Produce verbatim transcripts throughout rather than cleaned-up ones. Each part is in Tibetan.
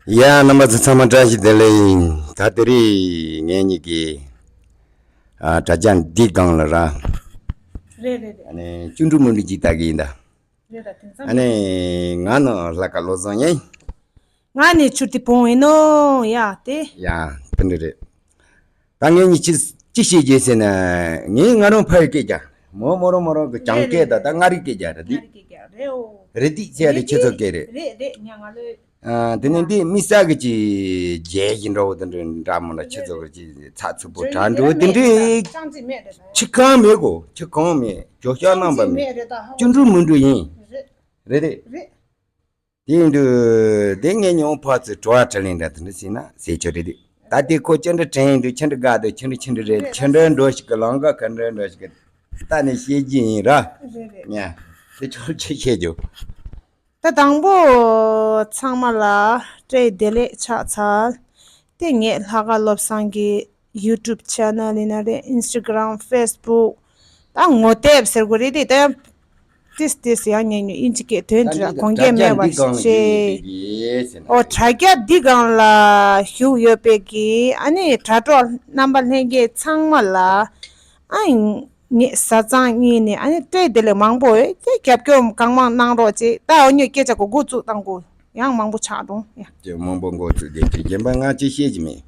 ཡ། རྣམ་པ་ཚོ་ཚང་མ་བཀྲ་ཤིས་བདེ་ལེགས་ཡིན། ད་དེ་རིང་ངེད་གཉིས་ཀྱི་ཨ་དྲ་རྒྱ་འདི་སྒང་ལ་ར། རེད་རེད་རེད། ཨ་ནི་སྐྱུ་འབྲུག་མུ་འབྲུག་ཅིག་ལྟ་གི་ཡིན་ད། རེད་ད། དེང་སང་ཨ་ནི་ང་ནི་ལྷ་དགའ་བློ་བཟང་ཡིན། ང་ནི་ཆུ་ཏི་བོང་ཡིན་ནོ་ཡ་དེ། ཡ། དེ་འདྲ་རེད། ད་ངེད་གཉིས་ཅི་ཅི་བཤད་རྒྱུ་ཟེར་ན། ངས་ང་རང་ཕ་ཡི་སྐད་རྒྱག་མོ་མོ་རང་མོ་རང་གི་བྱང་སྐད་དང་ད་མངའ་རིས་སྐད་རྒྱག་རེད་འདི། མངའ་རིས་སྐད་རྒྱག་རེད་འོ། རེད་འདི་ཟེར་ཡ་དེ་ཁྱེད་ཚོ་སྐད་རེད། རེད་རེད། ཉ་ང་ལོས། ཨ། དེ་ནས་འདི་དམིགས་བསལ་གྱི་ཅིག་རྒྱལ་གྱི་འདྲ་བོ་དེ་འདྲ་འདྲ་མོ་ལ་ཁྱེད་ཚོ་གི་ཅིག་ཚགས་ཚུད་པོ་གྲ་འགྲོ་དེ་འདྲའི་ཅང་ཅིག་མེད་རེད་ད། ཁྱི་གང་མེད་གོ་ཁྱི་གང་མེད་ཇོ་ཤ་རྣམ་པ་མེད། སྐྱུ་འབྲུག་མུ་འབྲུག་ཡིན། རེད་རེད། དེ་ཡིན་དུས་དེ་ངས་ཉོ་ཕར་ཚུར་བྲོ་བ་དྲི་ལན་འདྲ་དེ་འདྲ་ཟིན་ན་ཟེར་ཆོག་རེད་དེ། ད་དེ་ཁོ་ཅི་འདྲ་དྲན་ཡིན་དུས་ཁྱི་འདྲ་དགའ་དུས་ཁྱི་འདྲ་ཁྱི་འདྲ་རེད། ཁྱི་འདྲ་འགྲོ་ཞིག་གི་ལང་ཀ་ཁ་འདྲ་འགྲོ་ཞིག་གི་ད་ནས་བཤད་རྒྱུ་ཡིན་ར། རེད་རེད། ཉ། དེ་ཆོག་ཅི་བཤད་རྒྱུ། ད་དང་པོ་ཚང་མ་ལ་བཀྲ་ཤིས་བདེ་ལེགས་ཆགས་ཚར། དེ་ངས་ལྷག་དཀར་བློ་བཟང་གི་YouTube channel ཡིན་ན་རེད། Instagram, Facebook ད་ངོ་དེབ་ཟེར་དགོས་རེད་དེ། ད་ཡང་ཏིས་ཏིས་ཡང་ཉན་ཉོ་ཨིན་ཇི་སྐད་དོན་འདྲ་གོང་འགལ་མེད་པ་ཞིག་ཨོ་དྲ་རྒྱ་འདི་སྒང་ལ་བཞུགས་ཡོད་པའི་གི་ཨ་ནི་དྲ་གྲོགས་རྣམ་པ་ལྷན་རྒྱས་ཚང་མ་ལ་ཨ་ངས་བཟའ་ཚང་གཉིས་ནས་ཨ་ནི་བཀྲ་ཤིས་བདེ་ལེགས་མང་པོ་ཡོད་དེ་རྒྱབ་སྐྱོར་གང་མང་གནང་རོགས་བྱེད། ད་འོ་ཉོས་སྐད་ཆ་གོ་འགོ་བཙུགས་བཏང་གོ་ཡང་མང་པོ་ཆགས་འགྲོ་ཡ། དེ་མང་པོ་འགོ་བཙུགས་བསྡད་དུས་རྒན་པ་ང་ཅི་བཤད་ཀྱི་མེད།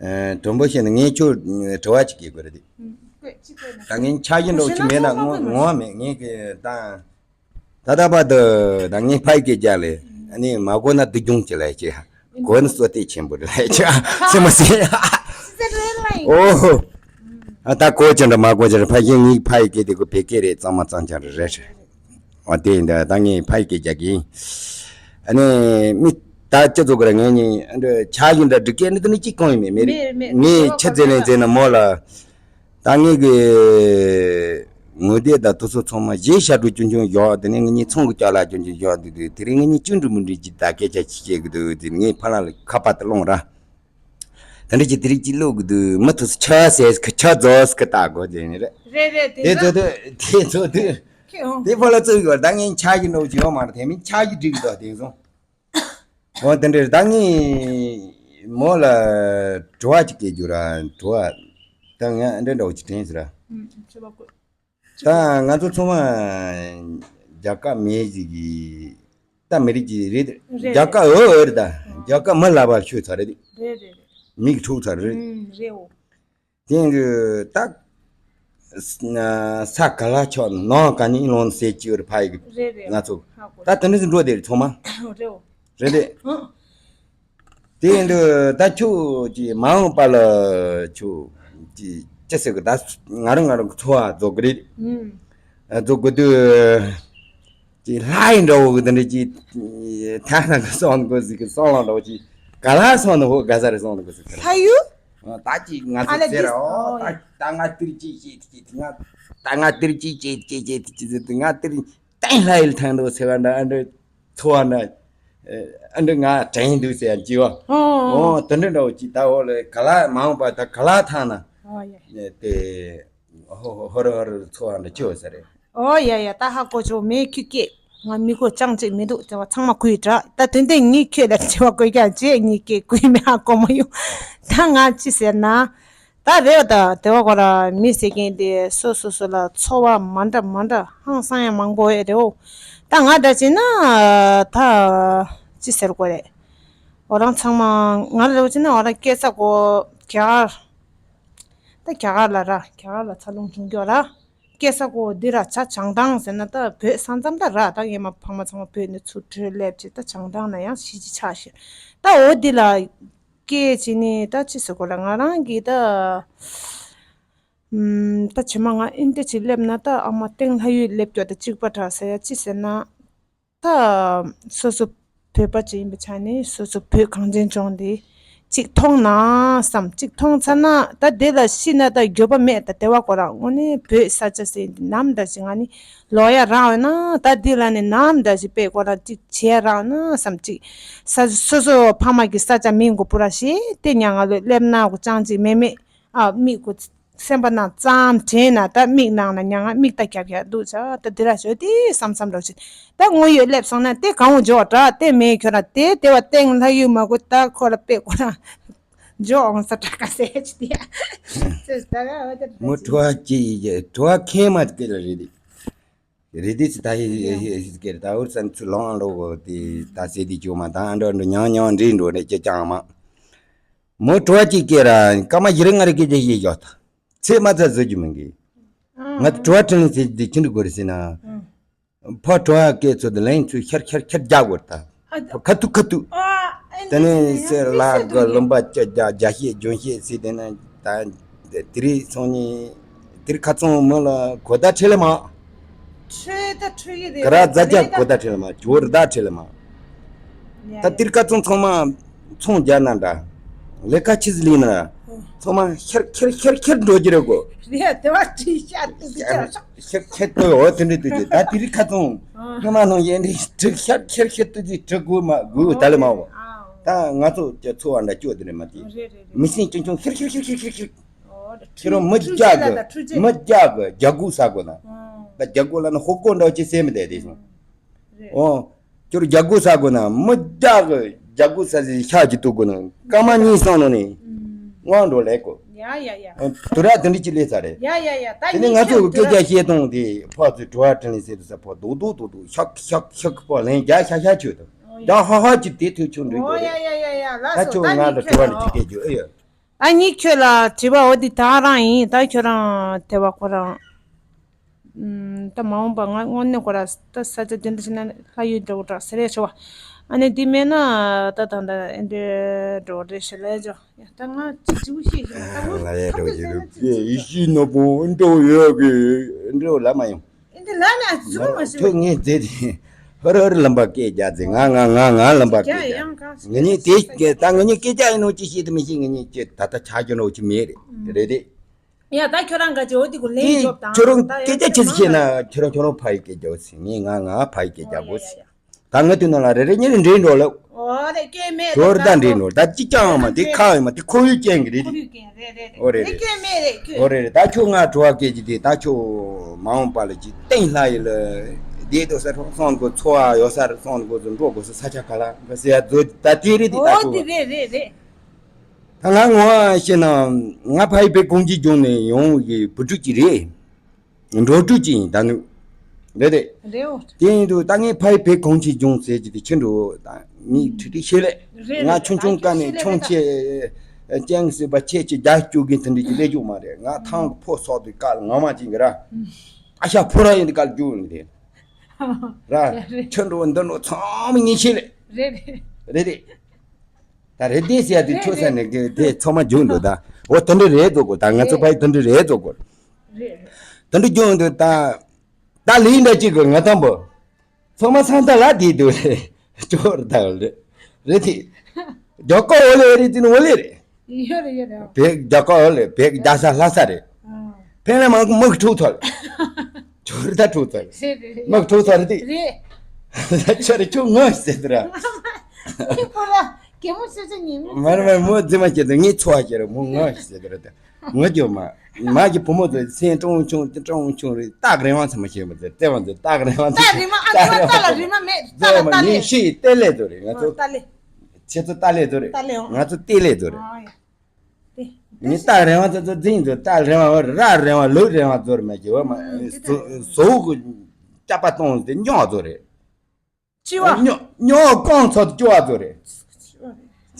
ཨ། དྲང་པོ་བཤད་ན་ངས་ཁྱོད་དྲི་བ་ཅིག་སྐྱེལ་དགོས་རེད་དེ། ད་ངས་འཆར་གཞི་འདྲ་བོ་ཅིག་མེད་ན་ངོ་ངོ་མ་མེད། ངས་ཀྱི་ད་ད་ལྟ་བར་དུ་ད་ངས་ཕ་ཡི་སྐད་རྒྱག་ལས་ཨ་ནི་མ་གོ་ན་སྡུག་སྦྱོང་ཅིག་ལས་ཅི་གོ་ན་བསོད་བདེ་ཆེན་པོ་རེད་ལས་ཅི་སེམས་མ་ཟིན། ཨོ། ཨ་ད་གོ་ཅི་འདྲ་མ་གོ་ཅི་འདྲ་ཕ་གཞན་ངའི་ཕ་ཡི་སྐད་དེ་གོ་བོད་སྐད་རེད། གཙང་མ་གཙང་རྐྱང་རེད་རེད། འོ་དེ་ཡིན་ད་ད་ངས་ཕ་ཡི་སྐད་རྒྱག་གི་ཡིན། ཨ་ནི་མི་ད་ཅི་ཚོ་ག་ར་ངས་ནི་ཨ་འདྲ་ཆ་ཡིན་ད་འགྲིག་གི་ནི་དེ་ནི་གཅིག་གང་ཡིན་མེད་མེད་རེད། མེད་མེད། ངས་ཆི་ཟེར་ལེན་ཟེར་ན་མོ་ལ་ད་ངས་གི་ངོ་དེབ་ད་དུ་ཚོ་ཚང་མ་གཞས་ཤ་དྲུག་ཆུང་ཆུང་བཞག་དེ་ནས་ངས་ནི་ཚོང་གི་ཅ་ལག་ཆུང་ཆུང་བཞག་དེ་དུས་དེ་རིང་ངས་ནི་ཅུང་འགྲིག་མི་འགྲིག་ཅིག་ད་སྐད་ཆ་ཅིག་བཤད་གི་འདུག་དེ་ངས་ཕ་ལ་ལ་ཁ་པར་དུ་སློང་ར། དེ་འདྲ་ཅིག་དེ་རིགས་ཅིག་ཀློག་གི་འདུག་མི་ཐུག་ཆ་ཟེར་གི་ཆ་རྫོགས་གི་ལྟ་དགོས་ཟེར་ནི་རེད། རེད་རེད། དེ་དེ་ཚོ་དུ་དེ་ཚོ་དུ་ཁྱེད་ཨོ། དེ་ཕ་ལ་ཚུགས་ཡོད་ད་ངས་ཆ་གི་འགྲོ་གི་ཡོད་མ་རེད། དེ་མིན་ཆ་གི་འགྲིག་གི་འདུག་དེང་སང་། འོ་དེ་འདྲ་ད་ངས་མོ་ལ་དྲི་བ་ཅིག་སྐྱེལ་རྒྱུ་ར། དྲི་བ་ད་ངས་འདྲ་འདྲ་བོ་ཅིག་དྲན་ཟེར་ར། ཨུམ། ཆོས་པ་ཀུན། ད་ང་ཚོ་ཚང་མ་རྒྱ་གར་མི་ཞིག་གིས་ད་མི་རིགས་ཀྱི་རེད། རེད། རྒྱ་གར་འོ་འོ་རེད་ད། རྒྱ་གར་མི་ལབ་པ་ཤོད་ཚར་རེད། རེད་རེད་རེད། མིག་འཁྲུག་ཚར་རེད། ཨུམ། རེད་འོ། དེ་ཡིན་དུས་ད་ས་ག་ལ་ཆོག་ནང་ག་ནས་ལོང་ཟེར་གྱི་ཡོད་རེད་ཕ་ཡི་གི། རེད་རེད། ང་ཚོ་ཧ་གོ། ད་དེ་འདྲ་ཞིག་འགྲོ་བསྡད་རེད་ཚང་མ། རེད་འོ། རེད་དེ། ཨང་། དེ་ཡིན་དུས་ད་ཁྱོད་ཀྱི་མ་འོངས་པ་ལ་ཁྱོད་ཀྱི་ཅི་ཟེར་གི་ད་ང་རང་ང་རང་གི་འཚོ་བ་རྫོགས་གི་རེད། ཨུམ། རྫོགས་དགོས་དུས་ཀྱི་ལྷ་ཡི་འདྲ་བོ་གི་དེ་འདྲ་ཀྱི་ཐ་ན་གི་སོང་དགོས་ཟིག་གི་སོང་ལ་འདྲ་བོ་ཀྱི་ག་ལ་སོང་ནི་ཧོ་ག་ས་རེ་སོང་ནི་དགོས་ཟིག་གི་ལྷ་ཡུལ། ད་ཀྱི་ང་ཚོ་ཨ་ལེ་ཟེར་འདི་ཨོ་ཨོ་ད་ད་ང་དེར་ཅི་བྱེད་ཀྱི་ང་ད་ང་དེར་ཅི་བྱེད་ཀྱི་ཅེས་ཀྱི་ང་དེར་བསྟན་ལྷ་ཡི་ཐང་འདྲ་བོ་ཟེར་བ་འདྲ་ཨ་འདྲ། འཚོ་བ་འདྲ། ཨ་འདྲ་ང་དྲན་འདུག་ཟེར་ཡང་ཅི་བ། ཨོ་ཨོ། དེ་འདྲ་འདྲ་བོ་ཅིག་ད་འོ་ལེ་ག་ལ་མ་འོངས་པ་ད་ག་ལ་ཐང་ན། ཨོ་ཡ། དེ་ཧོ་ཧོ་ཧོ་ར་ཧོ་ར་འཚོ་བ་འདྲ་ཅི་བ་ཟེར་རེད། ཨོ་ཡ་ཡ་ད་ཧ་གོ་ཆོག་མེད་ཁྱོད་སྐད། ང་མི་གོ་ཅང་ཅིག་མི་འདུག་དེ་བ་ཚང་མ་གུས་དྲ་ད་དོན་དེ་ངས་ཁྱོད་ལ་དྲི་བ་གོ་རྒྱ་བྱེད་ངས་སྐད་གུས་མེད་ཧ་གོ་མ་ཡོང་། ད་ང་ཅི་ཟེར་ན། ད་རེ་བ་དང་དེ་བ་གོ་ར་མི་ཟེར་མཁན་དེ་སོ་སོ་སོ་ལ་ཚོར་བ་མ་འདྲ་མ་འདྲ་ཧང་སང་ཡང་མང་པོ་ཡོད་རེད་འོ། ད་ང་འདྲ་བྱས་ན་ད་ཅི་ཟེར་དགོས་རེད། འོ་རང་ཚང་མ་ང་རེ་བ་བྱས་ན་འོ་རང་སྐྱེས་ས་གོ་རྒྱ་གར། ད་རྒྱ་གར་ལ་ར་རྒྱ་གར་ལ་འཚར་ལོངས་བྱུང་རྒྱུ་ར། སྐྱེས་ས་གོ་འདི་ར་ཆ་བྱང་ཐང་ཟེར་ན་ད་བོད་ས་མཚམས་ད་ར་ད་ངས་མ་ཕ་མ་ཚང་མ་བོད་ནས་ཚུར་བྲོས་སླེབས་བྱས་ད་བྱང་ཐང་ན་ཡང་གཞིས་བྱེས་ཆགས་ཤིང་ད་འོ་འདི་ལ། སྐད་ཅིག་ནི་ད་ཅི་ཟེར་དགོས་ལ་ང་རང་གིས་ད། ཨམ། ད་ཕྱི་མ་ང་ཨིན་ཏེ་ཅིག་སླེབས་ན་ད་ཨ་མ་སྟེང་ལྷ་ཡུལ་སླེབས་རྒྱུ་ད་གཅིག་པ་དྲག་ཟེར་ཡ་ཅི་ཟེར་ན། ད་སོ་སོ་བོད་པ་ཅིག་ཡིན་པའི་ཆ་ནས་སོ་སོ་བོད་གངས་ཅན་ལྗོངས་འདི་གཅིག་མཐོང་ན་བསམ། གཅིག་མཐོང་ཚར་ན་ད་དེ་ལ་ཤི་ན་ད་འགྱོད་པ་མེད། ད་དེ་བ་ཁོ་རང་དངོས་གནས་བོད་ས་ཆ་ཟེར་འདི་ནམ་ད་ཅིག་ང་ནི་ལོག་ཡ་རག་ཡོད་ན་ད་འདི་ལ་ནི་ནམ་ད་ཅིག་དཔེ་ཁོ་རང་གཅིག་བྱེད་ཡ་རག་ན་བསམ། གཅིག་ས་སོ་སོ་ཕ་མ་གི་ས་ཆ་མིན་གོ་པུ་ར་ཤེས་ཏེ་ཉ་ང་ལོས་སླེབས་ན་གོ་ཅང་གཅིག་མེད་མེད་ཨ་མིག་གོ་ སེམས་པ་ནང་ཙམ་དྲན་ན་ད་མིག་ནང་ན་མྱ་ངན་མིག་ལྟ་རྒྱབ་རྒྱབ་འདུག་ཆ། ད་འདི་ར་བྱོས་ཏེ་བསམ་བསམ་རོགས་བྱེད། ད་དངོས་ཡོད་སླེབས་སོང་ན་དེ་གང་འོ་འཇོག་འདྲ་དེ་མེད་ཁྱོད་ར་དེ་དེ་བ་སྟེང་ལྷ་ཡུལ་མ་དགོས་ད་ཁོ་ལ་དཔེ་ཁོ་ར་འཇོག་འོང་ས་དྲག་ག་ཟེར་ཅི་དེ་ཡ། ད་ག་འོ་ད་མོ་ཁྲོ་བ་སྐྱེ་ཡི་ཁྲོ་བ་ཁེངས་མ་སྐྱེ་ལ་རེད། རེད་དེ་ད་ཧེ་ཧེ་ཧེ་ཀེར་ད་འུར་ཙམ་ཚུར་ལོང་ལོ་གོ་དེ་ད་ཟེ་དེ་ཅོ་མ་ད་འགྲོ་འགྲོ་ཉང་ཉང་འདྲེ་འགྲོ་རེ་ཅེ་ཅང་མ། མོ་གྲོ་ཅིག་ཀེ་ར་ཀ་མ་ཡི་རེ་ང་རེ་ཀེ་ཅེ་ཡེ་ཡོད་ད། ཚེ་མ་ཚ་བཟོ་རྒྱུ་མིན་གི། ང་གྲོ་ཁྲིན་ཟེ་དེ་ཅི་འདྲ་གོ་རེ་ཟེ་ན། ཕ་གྲོ་ཀེ་ཚོ་དེ་ལན་ཚུ་ཤར་ཤར་ཤར་རྒྱག་གོ་ད། ཁ་ཐུག་ཁ་ཐུག་དེ་ནས་སེ་ལ་གི་ལུམ་པ་ཅ་རྒྱ་རྒྱ་ཤེས་ལྗོན་ཤེས་ཟེར་དེ་ན་ད་དེ་རིགས་ཚོང་ཉིན་དེ་རིགས་ཁ་ཚོང་མི་ལ་གོ་ད་ཁྲེལ་མ། ཁྲེལ་ད་ཁྲེལ་གི་རེད་ག་ར་རྫ་རྒྱ་གོ་ད་ཁྲེལ་མ་ཇོ་རི་ད་ཁྲེལ་མ། ད་དེ་རིགས་ཁ་ཚོང་ཚང་མ་ཚོང་རྒྱ་ན་འདྲ་ལས་ཀ་ཆི་ཟི་ལི་ན་ཚང་མ་ཤར་ཁྱེར་ཤར་ཁྱེར་འགྲོ་གི་རེད་གོ། རེད་དེ་བ་ཁྲིད་ཤར་དུ་ཤར་ཁྱེད་ལྟོས་འོ་དེ་འདྲ་དུས་དེ་ད་དེ་རིགས་ཁ་ཚོང་སྔ་མ་ནང་ཡན་རིགས་དྲུག་ཤར་ཁྱེར་ཤར་དུ་དེ་དྲུག་དགོས་མ་དགོས་ད་ལེ་མ་བ། ད་ང་ཚོ་ཀྱི་འཚོ་བ་འདྲ་སྐྱོ་དེ་རེད་མ་དེ། མི་སེམས་ཅུང་ཆུང་ཤར་ཤར་ཤར་ཤར་ཤར་ཤར། ཁྱེད་རང་མི་རྒྱག་གི་མི་རྒྱག་གི་རྒྱ་སྒོ་ཟ་དགོས་ན། ད་རྒྱ་སྒོ་ལ་ནི་ཧོ་ཀོ་འདྲ་ཅི་སེ་མི་དེ་དེ་སོང་། ཨོ། ཁྱོད་རྒྱ་སྒོ་ཟ་དགོས་ན་མི་རྒྱག་གི་རྒྱ་སྒོ་ཟ་ཟི་ཤ་ཅི་གཏུག་དགོས་ན་སྐར་མ་གཉིས་སོང་ནོ་ནི། དབང་འགྲོ་ལས་གོ། ཡ་ཡ་ཡ། དུ་ར་དེ་འདྲི་ཅི་ལས་ས་རེད། ཡ་ཡ་ཡ་ད་དེ་ནི་ང་ཚོ་སྐད་ཆ་བཤད་སྟངས་དེ་ཕ་ཚོས་བྲོ་བ་དྲན་ལས་ཟེར་དུ་ས་ཕོ་རྡོག་རྡོག་རྡོག་རྡོག་ཤག་ཤག་ཤག་ཕོ་ལན་རྒྱ་ཤ་ཤ་ཆོད་དུ་རྒྱ་ཧ་ཧ་ཅི་དེ་ཐོས་ཆུང་འདྲི་འགྲོ་རེད། ད་ཁྱོད་ང་ལ་བྲོ་བ་འདྲི་ཅི་སྐད་རྒྱུ་ཨེ་ཡོད། ཨ་ནི་ཁྱོད་ལ་དྲི་བ་འོ་འདི་ད་རང་ཡིན། ད་ཁྱོད་རང་དེ་བ་ཁོ་རང་། ཨུམ། ད་མ་འོངས་པ་ང་དངོས་གནས་ཁོ་ར་ད་ས་ཆ་འདི་འདྲ་ཞིག་ན་ལྷ་ཡུལ་འདྲ་བོ་འདྲ་ཟེར་ཡ་ཆེ་བ། ཨ་ནི་འདི་མེད་ན་ད་ད་ད་ཨེ་འདྲ་འགྲོ་རེ་ཞེ་ལས་ཇོ། ཡ་ད་ང་ཅི་ཅི་བོ་ཤེས་ཤེས་ད་བོ་ལ་ཡ་འགྲོ་རྒྱུ་རུ་ཡེ་ཡི་ཤི་ནོ་བོ་འགྲོ་ཡོད་གི་འགྲོ་ལ་མ་ཡོང་། ཨེ་འདི་ལ་ན་ཅི་བོ་མ་ཤེས་ཁྱོད་ངས་མཛེས་དེ། ཧོར་ཧོར་ལམ་པ་སྐད་རྒྱག་ཚེ་ང་ང་ང་ང་ལམ་པ་སྐད་རྒྱག་ང་གཉིས་དེ་ད་ང་གཉིས་སྐད་རྒྱག་ཡིན་ནོ་ཅི་ཤེས་དུ་མི་ཤེས། ང་གཉིས་ཀྱི་ད་ལྟ་ཆ་རྒྱུ་ནོ་ཅི་མེད་རེད་རེད་རེད། ཡ་ད་ཁྱོད་རང་ག་ཅི་འོ་དེ་གུ་ལེན་ཅོབ་དང་ཁྱོད་རང་སྐད་ཆ་ཆི་ཟིག་བཤད་ན་ཁྱོད་རང་ཁྱོད་རང་ཕ་ཡི་སྐད་རྒྱག་ཟེ་ངས་ང་ང་ཕ་ཡི་སྐད་རྒྱག་གོ་ཟེ། ད་ང་དུས་ནང་ལ་རེ་རེ་གཉིས་རེ་འདྲེ་འགྲོ་ལབ། ཨོ་རེད་སྐད་མེད་ཁྱོད་རེད་ད་འདྲེ་འགྲོ་ད་ཅི་ཅང་མ་དེ་ཁ་ཡོད་མ་དེ་ཁོར་ཡུག་ཅན་གི་རེད། ཁོར་ཡུག་ཅན་རེད་རེད་རེད། ཨོ་རེད་རེད། སྐད་མེད་རེད་ཁྱོད། ཨོ་རེད་རེད། ད་ཁྱོད་ང་གྲོ་བ་སྐད་ཀྱི་དེ་ད་ཁྱོད་མ་འོངས་པ་ལ་ཅི་སྟེང་ལྷ་ཡི་ལ་བསྡད་དོ་ས་སོང་གོ་འཚོ་བ་ཡོད་ས་རེད། སོང་གོ་ཚོ་འགྲོ་དགོས་ས་ས་ཆ་ག་ལ་ག་ཟེ་ཡ་ཛོ་ད་དེ་རེད་དེ་ད་ཨོ་ཁྱོད་དེ་རེད་རེད་རེད། ད་ང་ངོ་བཤད་ན་ང་ཕ་ཡི་བོད་གངས་ཅན་ལྗོངས་ནས་ཡོང་བའི་བུ་ཕྲུག་ཅིག་རེད། འགྲོ་ཕྲུག་ཅིག་ཡིན་ད་ནུ། རེད་དེ། རེད་འོ། དེ་ཡིན་དུས་ད་ངས་ཕ་ཡི་བོད་གངས་ཅན་ལྗོངས་ཟེར་གྱི་དེ་ཁྱེད་འགྲོ་ད་ངས་ཁྲི་ཁྲི་ཤེས་ལེ། རེད་ང་ཆུང་ཆུང་དཀའ་ནས་ཆུང་ཆེ་ཅན་ཟེར་བ་ཆེ་ཆེ་རྒྱ་སྐྱོ་གི་དེ་འདྲ་ཅིག་ལས་ཅུག་མ་རེད། ང་ཐང་ཕོ་སོགས་དུས་དཀའ་ལ་ངོ་མ་ཅིག་གི་ར། ཨ་ཤ་ཕོ་ར་ཡིན་དུས་དཀའ་ལ་རྒྱུག་ཡིན་དེ། ར། ཁྱེད་འགྲོ་འདི་འགྲོ་ཚང་མ་ངས་ཤེས་ལེ། རེད་རེད། རེད་དེ། ད་རེད་དེ་ཟེར་ཡ་དེ་ཆོས་ས་ནས་དེ་ཚང་མ་བརྗོད་འདུག་ད་འོ་དེ་འདྲ་རེད་འདུག་གོ་ད་ང་ཚོ་ཕ་ཡི་དེ་འདྲ་རེད་འདུག་གོ་དེ་འདྲ་བརྗོད་འདུག་ད་ད་ལིའི་འདྲ་གཅིག་གི་ང་དང་པོ་ཚང་མ་སང་ད་ལ་དེ་འདུག་རེད་ཅོར་ད་རེད་རེད་དེ་རྒྱ་ཀ་འོ་ལེ་རེད་དེ་ནི་འོ་ལེ་རེད། ཡོད་རེད་ཡོད་རེད། བེག་རྒྱ་ཀ་འོ་ལེ་བེག་རྒྱ་ས་ལྷ་ས་རེད། ཕན་ལ་མང་མི་ཁྲུག་ཐོལ། ཁྱོད་ར་ད་ཁྲུག་ཐོལ། རེད་རེད་རེད། མི་ཁྲུག་ཐོལ་རེད་དེ། རེད། ཁྱོད་ར་ཁྱོད་ངོ་ཟེར་དུ་ར། ཁྱོད་ཁོ་ར་གད་མོ་ཤོར་ཤོར་ཉིན་མོ། མར་མར་མོ་རྫི་མ་བྱེད་དུ་ངས་འཚོ་བ་བྱེད་ར་མོ་ངོ་ཟེར་དུ་ར་དེ། ངོ་རྒྱོ་མ། མ་གི་བུ་མོ་ཚོ་སེམས་ཀྲོང་ཆུང་ཀྲོང་ཆུང་རེད། སྟག་རིང་བ་ཚང་མ་ཤེས་མ་ཚེ་བརྩེ་བ་ཚོ་སྟག་རིང་བ་ཚོ་སྟག་རིང་མ་ཨ་ཚོ་ལ་རིང་མ་མེད་ས་ལ་ལྟ་ལེ། ངས་ཤེས་ཏེ་ལེ་ཚོ་རེད་ང་ཚོ། ཏེ་ལེ། ཁྱེད་ཚོ་ཏེ་ལེ་ཚོ་རེད། ཏེ་ལེ་ཨོ། ང་ཚོ་ཏེ་ལེ་ཚོ་རེད། ཨ་ཡ། ཏེ། ངས་སྟག་རིང་བ་ཚོ་ཚོ་འཛིན་ཚོ་སྟག་རིང་བ་ར་རིང་བ་ལུག་རིང་བ་ཚོ་རེད་མ་གི་བ་མ་ཨ་ཏེ་ཏེ། ཟོག་གི་ཅག་པ་གཏོང་ཚེ་སྨྱོ་ཚོ་རེད། ཅི་བ། སྨྱོ་སྨྱོ་རྐང་ཚོ་སྐྱོ་བ་ཚོ་རེད།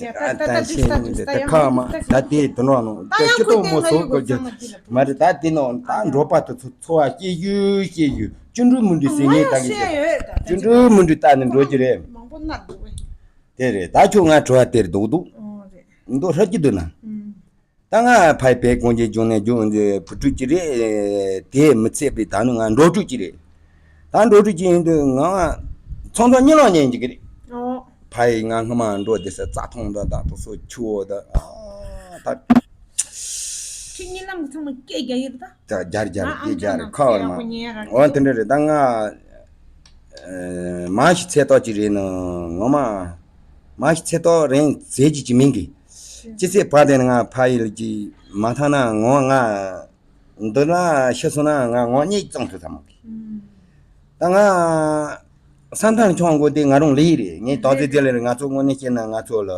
ཡ་ད་ད་ད་ད་ཤེས་ད་ད་ད་ད་ཁ་མ་ད་དེ་དུ་ནོ་ནོ་ད་ད་ཡང་ཁྱི་ཏོ་མོ་ཟོག་གི་ཅི་མ་རེད། ད་དེ་ནོ་ད་འགྲོ་པ་དུ་ཚོ་ཚོ་བ་སྐྱེ་རྒྱུ་སྐྱེ་རྒྱུ་ཅི་འགྲུལ་མི་འགྲུལ་ཟེར་ངས་ད་གི་ཅི་འགྲུལ་མི་འགྲུལ་ད་ནི་འགྲོ་གི་རེད། མང་པོ་ནར་འདུག་བས། དེ་རེད། ད་ཁྱོད་ང་བྲོ་བ་དེར་འདུག་འདུག་ཨོ་རེད། མདོ་ཧྲ་གི་འདུག་ན། ཨུམ། ད་ང་ཕ་ཡི་བོད་གངས་ཅན་ལྗོངས་ནས་རྒྱུ་འདི་བུ་ཕྲུག་ཅིག་རེད། དེ་མི་ཚད་པའི་ད་ནི་ང་འགྲོ་ཕྲུག་ཅིག་རེད། ད་འགྲོ་ཕྲུག་ཅིག་ཡིན་དུས་ང་ཚོང་ཚོང་གཉིད་ལོག་ཉན་གྱི་རེད། ཨོ། ཕ་ཡི་ང་སྔ་མ་འགྲོ་དེ་ས་རྩྭ་ཐང་ད་ད་དུ་སོ་ཆུ་བོ་ད་ཨ་ད། ཁྱེད་གཉིད་ལམ་གྱི་ཚང་མ་སྐད་རྒྱག་ཡོད་ད། ད་རྒྱར་རྒྱར་སྐད་རྒྱག་རེད་ཁ་བར་མ། འོ་དེ་འདྲ་རེད། ད་ང་མ་ཤི་ཚེ་ཏོག་ཅིག་རེད་ནོ་ངོ་མ། མ་ཤི་ཚེ་ཏོག་རེད་ཟེར་གྱི་ཅི་མིན་གི། ཅི་ཚེ་བར་དེ་ང་ཕ་ཡི་ལ་ཅི་མ་ཐང་ན་ངོ་ང་ འདི་ན་ཤི་སོང་ན་ང་ངོ་གཉིས་གཙང་ཐུབ་ས་མ་གི། ད་ང་ས་མཐར་མཆོང་དགོས་དེ་ང་རང་ལས་རེད། ངས་ཏོག་ཙི་དེ་ལས་ང་ཚོ་དངོས་གནས་བཤད་ན་ང་ཚོ་ལ་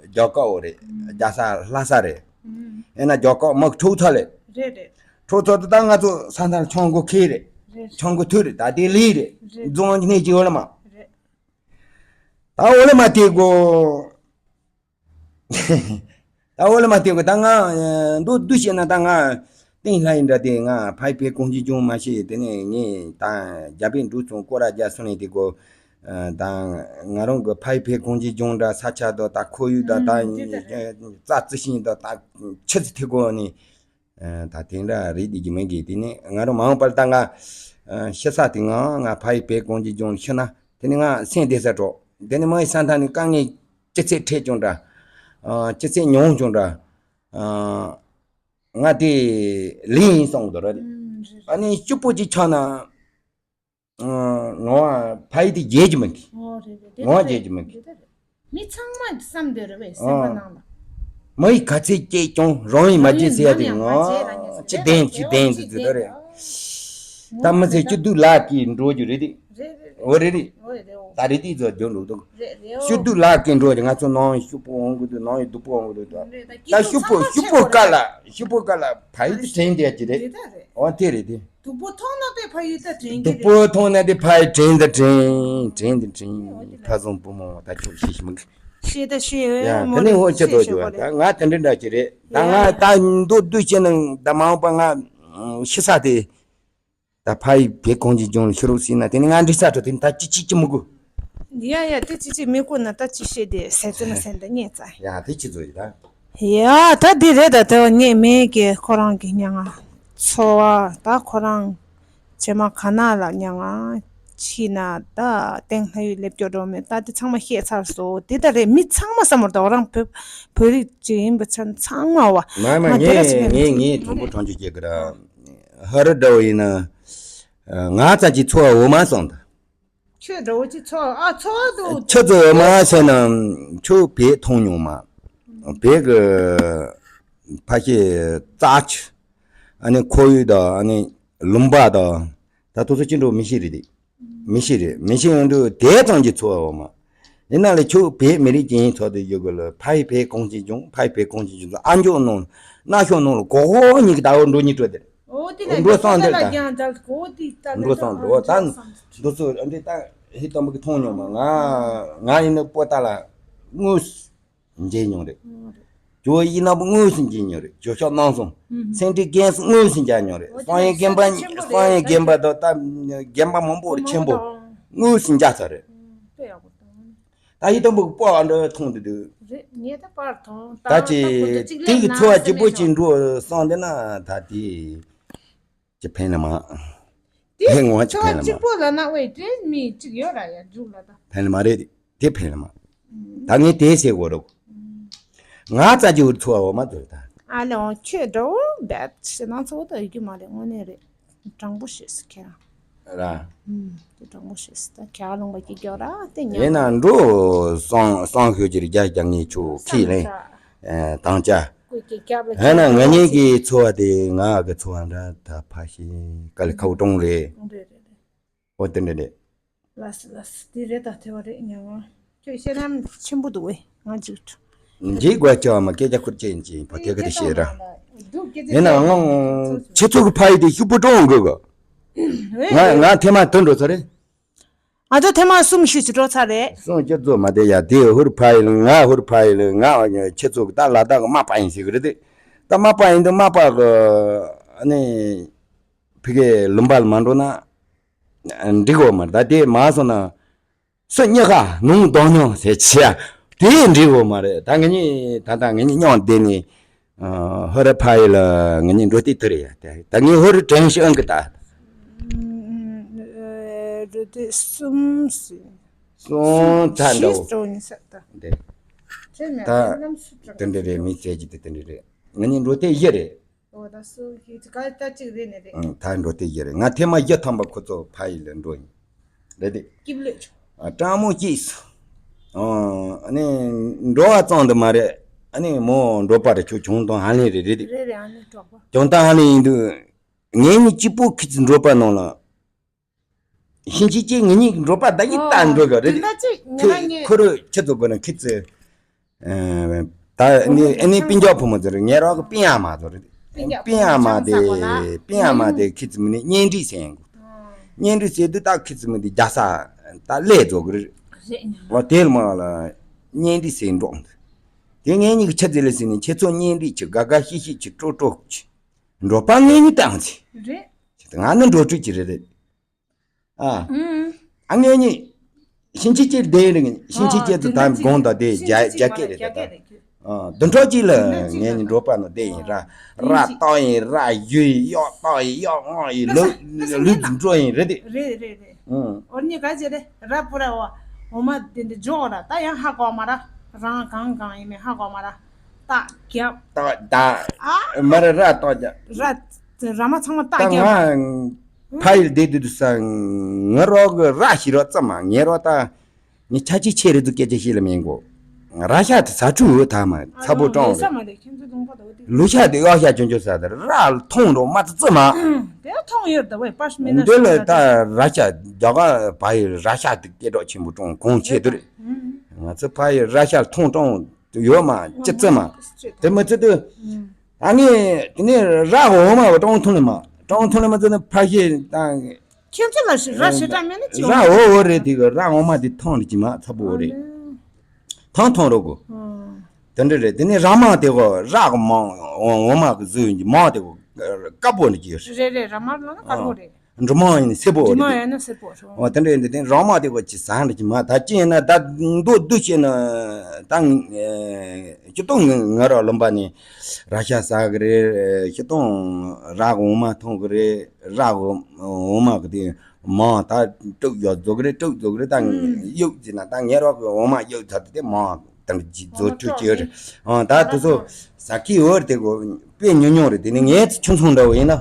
རྒྱ་གར་བོ་རེད། རྒྱ་ས་ལྷ་ས་རེད། ཡིན་ན་རྒྱ་གར་མི་འཁྲུག་ཚར་ལས། རེད་རེད། འཁྲུག་ཚར་དུས་ད་ང་ཚོ་ས་མཐར་མཆོང་དགོས་ཁེལ་རེད། རེད། མཆོང་དགོས་ཐུག་རེད། ད་དེ་ལས་རེད། རེད། རྫོང་གནས་ཀྱི་འོ་ལ་མ། རེད། ད་འོ་ལ་མ་དེ་གོ་ད་འོ་ལ་མ་དེ་གོ་ད་ང་མདོར་བསྡུས་བཤད་ན་ད་ང་ཏིང་ལྷ་ཡིན་འདྲ་དེ་ང་ཕ་ཡི་བེ་གོང་ཅི་ཅུང་མ་ཤེས། དེ་ནས་ངས་ད་རྒྱ་བལ་འབྲུག་གསུམ་སྐོར་ར་རྒྱ་སོང་ནས་དེ་གོ་ད་ང་རང་གི་ཕ་ཡི་བེ་གོང་ཅི་ཅུང་འདྲ་ས་ཆ་དང་ད་ཁོར་ཡུག་དང་ད་རྩྭ་རྩི་ཤིང་དང་ད་ཆུ་ཚོད་ཐིག་གོ་ནས། ད་དེ་འདྲ་རེད་བསྡད་ཀྱི་མེད་གི། དེ་ནས་ང་རང་མ་འོངས་པར་ད་ང་ཤི་ས་དེ་ང་ང་ཕ་ཡི་བེ་གོང་ཅི་ཅུང་ཤི་ན་དེ་ནས་ང་སེམས་བདེ་ས་འགྲོ། དེ་ནས་མ་ཡི་ས་མཐའ་ནས་དཀའ་ངལ་ཅི་ཚད་འཕྲད་ཀྱང་འདྲ། ཅི་ཚད་མྱོང་ཀྱང་འདྲ། ང་དེ་ལས་ཡིན་གསུངས་འདུག་ར། ཨ་ནི་སྐྱིད་པོ་ཅིག་ཆགས་ན། ང་ཕ་ཡི་དེ་བརྗེད་ཀྱི་མིན་གི། ཨོ་རེད་རེད། དེ་ང་ལྟར་བརྗེད་ཀྱི་མིན་གི། དེ་ལྟར་རེད། མི་ཚང་མ་བསམ་འདོད་རེད་པས་སེམས་པ་ནང་ལ། མི་ཡི་ག་ཚད་སྐྱེས་ཀྱང་རང་ཡི་མ་བརྗེད་ཟེར་ཡ་དེ་ང་ཅི་བདེན་ཅི་བདེན་དུ་དེ་ལྟར་རེད། ད་མི་ཚེ་སྐྱིད་སྡུག་ལག་གིས་འགྲོ་རྒྱུ་རེད་དེ། རེད་རེད། འོ་རེད་རེད། འོ་རེད་རེད། འོ་ད་རེད་དེ་ཚོ་རྒྱུ་འགྲོ་འདུག་རེད་རེད། འོ་སྐྱིད་སྡུག་ལག་གིས་འགྲོ་རྒྱུ། ང་ཚོ་ནང་སྐྱིད་པོ་འོང་གི་འདུག་ནང་ཡི་སྡུག་པོ་འོང་གི་འདུག་རེད། ད་ད་སྐྱིད་སྡུག་སྐྱིད་པོ་ཚང་མ་སྐྱིད་པོ་ཆེ་དཀའ་ལ་སྐྱིད་པོ་དཀའ་ལ་ཕ་ཡི་དེ་དྲན་བསྡད་ཀྱི་རེད། དེ་ད་རེད། འོ་དེ་རེད་དེ། སྡུག་པོ་མཐོང་ན་དེ་ཕ་ཡུལ་ད་དྲན་གྱི་སྡུག་རེད། པོ་མཐོང་ན་དེ་ཕ་ཡུལ་དྲན་ད་དྲན། དྲན་ད་དྲན། ཕ་བཟང་བུ་མོ་ད་ཁྱོད་ཤེས་ཤེས་མི་དགོས། ཤེས་ད་ཤེས་ཡ། མོ་དེ་རེད། ནས་འོ་ཅི་ཤེས་ཤེས་ད་ཤེས་ད་ང་དེ་འདྲ་འདྲ་ཅི་རེད། ད་ཡ་ང་ད་མདོར་བསྡུས་བྱས་ན་ད་མ་འོངས་པ་ང་ཤི་ས་དེ་ད་ཕ་ཡི་བེ་གོང་ཅི་ཅུང་ཤི་རོགས་ཟེར་ན་དེ་ནི་ང་འདྲི་ས་འགྲོ་དེ་ནི་ད་ཅི་ཅི་ཅི་མི་དགོས། ཡ་ཡ་དེ་ཅི་ཅི་མི་དགོས་ན་ད་ཅི་ཤེས་དེ་ཟེར་ཙི་མ་ཟེར་ད་ཉེ་ཙ། ཡ་དེ་ཅི་ཚོ་ཡི་ད། ཡ་ད་འདི་རེད། ད་དེ་བ་ངས་མེད་ཀྱི་ཁོ་རང་གི་མྱ་ངན་འཚོ་བ་ད་ཁོ་རང་བྱེ་མ་ག་ན་ལ་མྱ་ངན་ཕྱིན་ན་ད་སྟེང་ལྷ་ཡུལ་སླེབས་སྐྱོ་འགྲོ་མེད། ད་དེ་ཚང་མ་ཤེས་ཚར་སོང་། དེ་ད་རེད། མི་ཚང་མ་བསམ་བློ་ད་རང་བོད་བོད་རིགས་ཅིག་ཡིན་པ་ཚང་ཚང་མ་བ། མ་མ་ང་དེ་ར་ངས་ཞིག་ངས་ངས་དྲང་པོ་དྲང་ཅིག་བཤད་གི་ར། ཧ་རི་འདྲ་བོ་ཡིན་ན་ང་ཙམ་གྱི་འཚོ་བ་འོ་མ་སོང་ད། ཁྱོད་འདྲ་བོ་ཅིག་འཚོ་ཨ་འཚོ་བ་འདུག་ཁྱོད་ཚོ་མ་ཟེར་ན་ཁྱོད་བེད་མཐོང་མྱོང་མ། བེད་གི་ཕ་ཤེ་རྩ་ཆུ། ཨ་ནི་ཁོར་ཡུག་དང་ཨ་ནི་ལུང་པ་དང་ད་དུང་ཚོ་ཅི་འགྲོ་མི་ཤེས་རེད་དེ། མི་ཤེས་རེད། མི་ཤེས་ཡོང་དུས་དེ་ཙམ་གྱི་འཚོ་བ་འོ་མ། ཡིན་ན་ལས་ཁྱོད་བེད་མི་རིགས་ཀྱི་ཡིན་ཚོ་དེ་ཡོད་གི་ལ་ཕ་ཡི་བེད་གོང་ཅི་བྱུང་། ཕ་ཡི་བེད་གོང་ཅི་བྱུང་། ཨ་མཆོག་ནང་ན་ཤོག་ནང་ལ་གོ་ཧོ་གཉིས་ཀྱི་ད་འོ་འགྲོ་གཉིས་སྤྲོད་དེ། འོ་དེ་ལ་འགྲོ་སོང་དེ་ལ་ད་རྒྱང་འཇལ་གོ་དེ་ལྟ་འགྲོ་སོང་འགྲོ་ད་འདུག་སོང་འགྲོ་འདི་ད་ཧི་ཏམ་གི་མཐོང་མྱོང་མ། ང་ང་ཡིན་ན་པོ་ཏ་ལ་དངོས་སུ་མཇལ་མྱོང་རེད། ཇོ་ཡིན་ན་པོ་དངོས་སུ་མཇལ་མྱོང་རེད། ཇོ་ཤོག་གནང་སོང་། སེང་ཁྲི་རྒན་སུ་དངོས་སུ་མཇལ་མྱོང་རེད། སང་ཡིན་རྒན་པ་སང་ཡིན་རྒན་པ་དང་ད་རྒན་པ་མང་པོ་རེད། ཆེན་པོ་དངོས་སུ་མཇལ་ཚར་རེད། ད་ཡི་དམ་བུ་སྤོ་བ་འདྲ་མཐོང་དུ་འདུག་རེད། ངས་ད་པར་མཐོང་ད་ད་ཅི་ད་ཁོ་ཚོ་གཅིག་དེ་ལས་གི་ན་འཚོ་བ་སེམས་སྐྱིད་པོ་མེད་ཅིག་འགྲོ་སོང་དེ་ན་ད་དེ་ཅི་ཕན་ལ་མ་དེ་ཧེ་ངོ་ཅི་ཚོ་ཕན་ལ་གཅིག་མ་པོ་ལ་ན་ཝེ་དེ་མི་གཅིག་ཡོད་ར་ཡ་འཇུག་ལ་ད། ཕན་ལ་མ་རེད། དེ་ཕན་ལ་མ། ད་ངས་དེ་ཟེར་གོ་རོག་ང་རྩ་ཅི་འུར་ཚོ་བ་འོ་མ་ཚོ་ད། ཨ་ལེ་འོ་ཁྱོད་འགྲོ་བད་ཞེ་ན་ཚོ་ད་ཡོད་རྒྱུ་མ་རེད། དངོས་གནས་རེད། དྲང་པོ་ཤེས་སི་ཁྱེད་རང་། ར། ཨུམ། དེ་དྲང་པོ་ཤེས་སི་ད་ཁྱེད་རང་ལུང་པ་སྐྱིད་སྐྱོ་ར་དེ་ཉག་ཡིན་ན་འགྲོ་སང་སང་ཤོད་ཀྱི་རྒྱ་རྒྱ་ངའི་ཆུ་ཁྱི་ལེན། དང་ཅ། ཧེ་ན་ང་གཉིས་ཀྱི་འཚོ་བ་དེ་ང་གི་འཚོ་བ་འདྲ་ད་ཕ་ཤི་དཀའ་ལས་ཁག་གྲོང་རེད། ཨོ་དེ་འདྲ་རེད། ལགས་སོ་ལགས་སོ། དེ་རེད་ད་ཐེ་བ་རེད་ཉང་ང་། ཁྱོད་ཤེས་རམ་ཆེན་པོ་འདུག་ཝེ་ང་ཅིག་འདྲི་དགོས་ཅི་བ་མ་སྐད་ཆ་ཁུར་ཅན་ཅིག་ཕ་ཐེ་ཁ་དེ་ཤེས་ར། ཡིན་ན་ང་ཁྱེད་ཚོ་གི་ཕ་ཡི་དེ་ཤུག་པོ་ཀྲོང་དགོས་གོ། ང་ང་ཐེ་མ་དོན་འགྲོ་ཚར་རེད། ང་ཚོ་ཐེ་མ་གསུམ་ཤུ་ཅི་འགྲོ་ཚར་རེད། གསུམ་ཅི་ཚོ་མ་དེ་ཡ་དེ་ཧུར་ཕ་ཡི་ལ་ང་ཧུར་ཕ་ཡི་ལ་ང་ཁྱེད་ཚོ་གི་ད་ལ་དྭགས་གི་མ་པ་ཡིན་ཟེར་གི་རེད་དེ། ད་མ་པ་ཡིན་དུ་མ་པ་གི་ཨ་ནི་ཕི་གེ་ལུམ་པ་ལ་མ་འགྲོ་ན་འགྲིག་གོ་མ་རེད། ད་དེ་མ་སོང་ན། སུ་གཉིས་ཀ་ནང་གདོང་མྱོང་ཟེར་བྱས་དེ་འགྲིག་གོ་མ་རེད། ད་ང་གཉིས་ད་ལྟ་ང་གཉིས་མཉམ་བསྡད་ནས་ཧོ་ར་ཕ་ཡི་ལ་ང་གཉིས་འགྲོ་དུས་དེ་རེད་ཡ། དེ་ད་ངས་ཧོ་ར་དྲན་ཤེས་ཨང་གི་ད། འགྲོ་དུས་གསུམ་ཟེར། གསུམ་ད་འདྲ་བོ། བཞི་ཡིན་ས་ད། འདི་ད་དེ་འདྲ་རེད། མི་ཚེ་གཅིག་དེ་དེ་འདྲ་རེད། ང་གཉིས་འགྲོ་དུས་བཞི་རེད། འོ་ད་སུ་ཞིག་ག་ད་གཅིག་རེད་ནི་རེད། ཨང་། ད་འགྲོ་དེ་ཡི་རེད། ང་ཐེངས་མ་བཞི་ཐམ་པ་ཁོ་ཚོ་ཕ་ཡི་ལ་འགྲོ་ཡིན། རེད་དེ། སྐྱིབས་ལོས་ཆོག་ཨ། སྤྲང་མོ་སྐྱིད་སོ། ཨ་ནི་འགྲོ་བ་ཙམ་དུ་མ་རེད། ཨ་ནི་མོ་འགྲོ་པ་རེད། ཁྱོད་བྱུང་དང་ཧ་ལས་རེད། རེད་དེ། རེད་རེད། ཨ་ནི་གྲོགས་པོ། བྱུང་དང་ཧ་ལས་ཡིན་དུས། ངེད་གཉིས་གཅིག་པོ་ཁྱེད་ཚོའི་འགྲོ་པ་ནང་ལ། ཤིན་ཅི་ཅེ་ངེད་གཉིས་འགྲོ་པ་ད་ཡིན་ལྟ་འགྲོ་གི་རེད། དེ་འདྲ་ཅིག་ངེད་ཁྱེད་ང་ངེད་ཁོ་རུ་ཁྱེད་ཚོ་དགོས་ན་ཁྱེད་ཚོས། ད་ནི་ཨ་ནི་སྤུན་ཀྱག་ཕོ་མོ་ཚོ་རེད། ངེད་རང་གི་སྤུན་ཡ་མ་ཚོ་རེད། སྤུན་ཀྱག་སྤུན་ཡ་མ་དེ་ཕོ་མོ་ཚོ་ས་གོ་ལ། སྤུན་ཡ་མ་དེ་ཁྱེད་ཚོ་མི་ནི་གཉེན་སྒྲིག་ཟེར་ཡིན་གོ། གཉེན་སྒྲིག་ཟེར་དུས་ད་ཁྱེད་ཚོ་མི་དེ་རྒྱ་ས་ད་ལས་རྫོགས་གི་རེད། རེད་ཉོ། འོ་དེ་ལ་མ་ལ་གཉེན་སྒྲིག་ཟེར་འགྲོ་འདུག་དེ་ངེད་གཉིས་ཀྱི་ཆ་ཚེ་ལ་ཟེར་ནས་ཁྱེད་ཚོ་གཉེན་སྒྲིག་བྱེད། དགའ་དགའ་ཤི་ཤི་བྱེད། སྤྲོ་སྤྲོ་བྱེད། འགྲོ་པ་ངེད་གཉིས་བཏང་ཚེ། རེད། ང་ནི་འགྲོ་སྤྲོད་ཀྱི་རེད་རེད། ཨ། ཨུམ། ཨ་ངེད་གཉིས། ཤིན་ཅི་ཅེ་དེ་རེད། ཤིན་ཅི་ཅེ་ཨ་དུ་དེ་ད་འདྲ་དགོངས་དག་དེ་ཅིག་རྒྱ་ཤིན་ཅི་རྒྱ་ཅེ་སྐད་རེད་ད། རྒྱ་སྐད་རེད་ཁྱོད། ཨ་དུ་འཕྲོ་གཅིག་ལ་དུ་འཕྲོ་གཅིག་ངེད་གཉིས་འགྲོ་པ་ནང་བསྡད་ཡིན་ར། ཨ། ར་ཤིན་ཅི་བཏགས་ཡིན། ར་ཡོད་ཡིན། གཡོག་བཏགས་ཡིན། གཡོག་བསྔོགས་ཡིན། ལུག་ལུག་འགྲོ་ཡིན་རེད་དེ། རེད་རེད་རེད། ཨུམ། འོ་ནི་ག་ཅེ་རེད། ར་པུ་ར་འོ་འོ་མ་དེ་འདི་འཇོག་ར། ད་ཡང་ཧ་གོ་མ་ར། རང་གང་གང་ཡིན་མིན་ཧ་གོ་མ་ར། རྟགས་རྒྱབ། རྟགས་ད། ཨ། མ་ར་ར་རྟགས་རྒྱབ། ར། ར་མ་ཚང་མ་རྟགས་ད་རྒྱབ། ང་ཕ་ཡུལ་བསྡད་དུས་དུས་ས་ང་རོགས་གི་ར་ཞིག་རོགས་ཙམ་མ་ངེད་རོགས་ད། ངས་ཆ་ཅི་ཆེ་རེད་འདུག་སྐད་ཆ་བཤད་ལ་མིན་གོ། ར་ཤ་དེ་ཟ་འཕྲུ་འོ་ཐ་མ་ཚ་པོ་ཨ་ཀྲོང་ལས་ས་རེད། མ་ལས་ཁྱེད་ཚོ་ལུང་པ་དོ་དེ། ལུ་ཤ་དེ་གཡོག་ཤ་ཅོན་ཅོ་ཟ་དེ་ར་ཐོང་འགྲོ་མ་ཙི་ཙི་མ། དེ་ཐོང་ཡོད་ད་བས་པར་མེད་ན་འདི་ལ་ད་ར་ཤ་རྒྱ་གར་བ་ཡི་ར་ཤ་དེ་སྐད་གྲགས་ཆེན་པོ་ཀྲོང་གོང་ཆེ་དུ་རེད། ང་ཚོ་ཕ་ཡི་ར་ཤ་ཐོང་ཀྲོང་ཡོད་མ་ཅི་ཙི་མ། དེ་མི་ཙི་དུ། ཨ་ངས་དེ་ནས་ར་འོ་མ་བ་ཀྲོང་ཐུང་ལི་མ་ཀྲོང་ཐུང་ལི་མ་ཙི་ནི་ཕ་ཤེ་དང་། ཁྱེད་ཚོ་ལ་ཞིག་ར་ཞེ་དྲག་མེད་ན་ཅི་ར་འོ་འོ་རེད། དེ་གི་ར་འོ་མ་དེ་ཐང་རེད་ཀྱི་མ་ཚ་པོ་འོ་རེད། ཐང་ཐང་རོ་གོ། དེ་འདྲ་རེད། དེ་ནས་ར་མ་དེ་གོ་ར་གི་མ་འོ་མ་གི་བཟོས་ཡིན་གྱི་མ་དེ་གོ་དཀར་པོ་འདྲ་གྱི་རེད། རེད་རེད། ར་མ་ལ་ན་དཀར་པོ་རེད། འབྲི་མ་ཡིན་སེར་པོ་འོ་འབྲི་མ་རེད། ཡིན་ན་སེར་པོ་རེད། འོ་དེ་འདྲ་ཡིན་དེ་དེ་ར་མ་དེ་གོ་ཅི་ཟ་འདྲ་གྱི་མ་ད་ཅི་ཡིན་ན་ད་མདོ་བསྡུ་བྱས་ན་ད་སྤྱི་སྟོང་ང་ར་ལུང་པ་ནས་ར་ཤ་ཟ་གི་རེད། སྤྱི་སྟོང་ར་གི་འོ་མ་འཐུང་གི་རེད། ར་གི་འོ་མ་གི་དེ་མ་ད་དཀྲུག་ཡོད་རྫོགས་རེད། དཀྲུག་རྫོགས་རེད། ད་གཡུག་ཅི་ན་ད་ངས་རོགས་གི་འོ་མ་གཡུག་ཚར་དེ་མ་དང་ཅི་རྫོགས་ཆུ་ཅི་རེད། ཨ་ད་དེ་ཚོ་ཟ་ཁི་འོར་དེ་གོ་དཔེ་ཉུང་ཉུང་རེད། དེ་ནི་ངས་ཆུང་ཆུང་འདྲ་བོ་ཡིན་ན་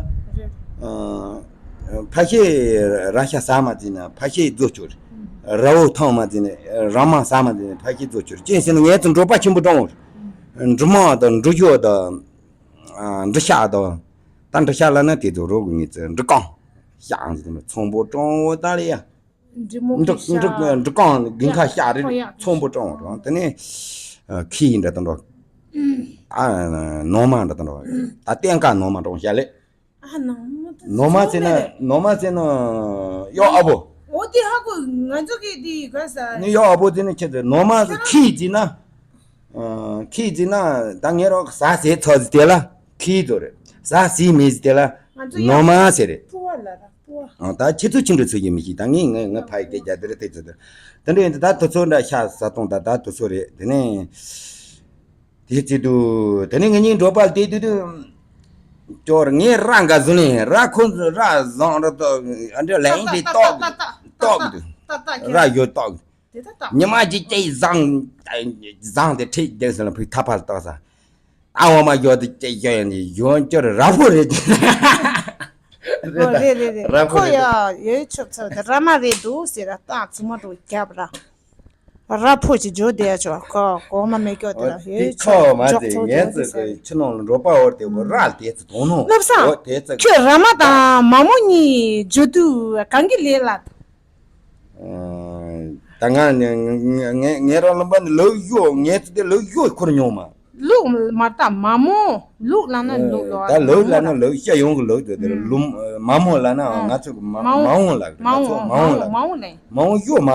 ཕ་ཤེ་ར་ཤ་ཟ་མ་ཅི་ན་ཕ་ཤེ་རྫོགས་ཆུ་རེད། ར་བོ་ཐང་མ་ཅི་ན་ར་མ་ཟ་མ་ཅི་ན་ཕ་ཤེ་རྫོགས་ཆུ་རེད། ཅི་ཟེར་ན་ངས་ཚོ་འབྲོག་པ་ཆེན་པོ་ཀྲོང་རེད། འབྲི་མ་དང་འབྲི་ཤོ་དང་། ཨ། འབྲི་ཤ་དང་། ད་འབྲི་ཤ་ལ་ན་དེ་ཚོ་རོགས་ངེས་ཚོ་འབྲི་རྐང་། ཤ་ཨང་ཚོ་ཚོང་པོ་ཀྲོང་བོ་ད་རེད་ཡ། འབྲི་མོ་འབྲི་གི་ཤ། འབྲི་འབྲི་རྐང་དགུན་ཁ་ཤ་རེད། ཡ། ཚོང་པོ་ཀྲོང་བོ་རང་དེ་ནས་ཁི་ཡིན་འདྲ་དང་འགྲོ། ཨ། ནོ་མ་འདྲ་དང་འགྲོ། ད་བསྟན་ཁ་ནོ་མ་ཀྲོང་ཤ་ལེ། ཨ། ནོ་མ་ད་ནོ་མ་ཟེར་ན་ནོ་མ་ཟེར་ན་གཡོག་ཨ་བོ། འོ་དེ་ཧ་གོ་ང་ཚོ་གི་དེ་ག་ས། ནི་གཡོག་ཨ་བོ་ཟེར་ན་ཁྱེད་ཚོ་ནོ་མ་ཁི་ཟེར་ན། ཨ། ཁི་ཟེར་ན་ད་ངས་རོགས་ཟ་ཟེར་ཚོ་ཟེར་དེ་ལ་ཁི་ཚོ་རེད། ཟ་ཟེར་མི་ཟེར་དེ་ལ་ང་ཚོ་ཡ་ནོ་མ་ཟེར་རེད། ཕུ་བ་ལ་ར་ཕུ་བ། ཨ། ད་ཁྱེད་ཚོ་ཆི་འདྲ་ཚོ་ཡིན་མི་ཤེས། ད་ངས་ངས་ངས་ཕ་ཡི་སྐད་རྒྱག་དེ་རེད། དེ་ཚོ་དེ་དེ་འདྲ་ཡིན་ད་དེ་ཚོ་འདྲ་ཤ་ཟ་གཏོང་ད་ད་དེ་ཚོ་རེད། དེ་ནས། དེ་བྱེད་དུས་དེ་ནས་ངེད་གཉིས་འགྲོ་པ་དེ་དུས་དུས་ཅོར་ངས་ར་འགའ་བཟུང་ནས་ར་ཁོ་ཚོ་ར་བཟང་ར་ཏོག་ཨ་འདྲ་ལན་དེ་ཏོག་ཏོག་གི་འདུག་ར་ཡོད་ཏོག་གི་ཉི་མ་གཅིག་ཅེས་བཟང་བཟང་དེ་ཁྲིད་བསྡད་སོང་ལ་ཕུག་ཐ་ཕར་ཏོག་ས་ཨ་འོ་མ་ཡོད་དེ་ཅེས་ཡོད་ཡོད་ཅོར་ར་ཕོ་རེད། རེད་རེད་རེད། ར་ཕོ་ཁོ་རེད། ཡ་ཡོད་ཆོག་ཚོད་དེ་ར་མ་རེད་འདུག་ཟེར་ར་ཏག་ཙི་མ་འགྲོ་རྒྱབ་ར། ར་ཕོ་ཅིག་འཇོ་བསྡད་ཆོག་ཁོ་གོ་མ་མེད་སྐྱོ་དེ་ལ་ཡོད་ཆོག་ཁོ་མ་ཅོག་ཚོ་ངས་དེ་ཚོ་ཟེར། ཁྱི་ནང་ལ་འགྲོ་པ་འོར་དེ་གོ་ར་དེ་ཚོ་དོང་ནོ། བློ་བཟང་། འོ་དེ་ཚོ་ཁྱོད་ར་མ་དང་མ་མོ་གཉིས་འཇོ་དུས་གང་གི་ལས་ལ། ད་ང་ངས་ངས་རང་ལུང་པ་ནི་ལུག་གཡོ་ངས་ཚོ་དེ་ལུག་གཡོ་ཁུར་མྱོང་མ། ལུག་མ་ད་མ་མོ་ལུག་ལ་ན་ལུག་ལོ་ད་ལུག་ལ་ན་ལུག་ཤ་ཡོང་གི་ལུག་དེ་དེ་ལུག་མ་མོ་ལ་ན་ང་ཚོ་གི་མ་མ་འོང་ལ་ང་ཚོ་མ་འོང་ལ་མ་འོང་ལ་མ་འོང་གཡོ་མ།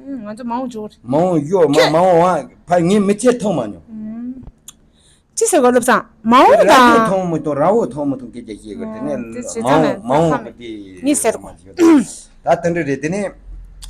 ང་ཚོ་མ་འོང་འཇོག་རེད། མ་འོང་གཡོ་མ་མ་འོང་བ་ཕ་ངས་མི་ཚེ་མཐོང་མ་མྱོང་། ཅི་ཟེར་གོ་བློ་བཟང་མ་འོང་ར་བོ་དང་། མཐོང་མི་མཐོང་ར་བོ་མཐོང་མི་མཐོང་སྐད་ཆ་བཤད་གི་དེ་ནས་དེ་བྱེད་མ་ཐུབ་འོང་མ་འོང་གི་དེ་ངས་ཟེར་གོ། ད་དེ་འདྲ་རེད། དེ་ནས་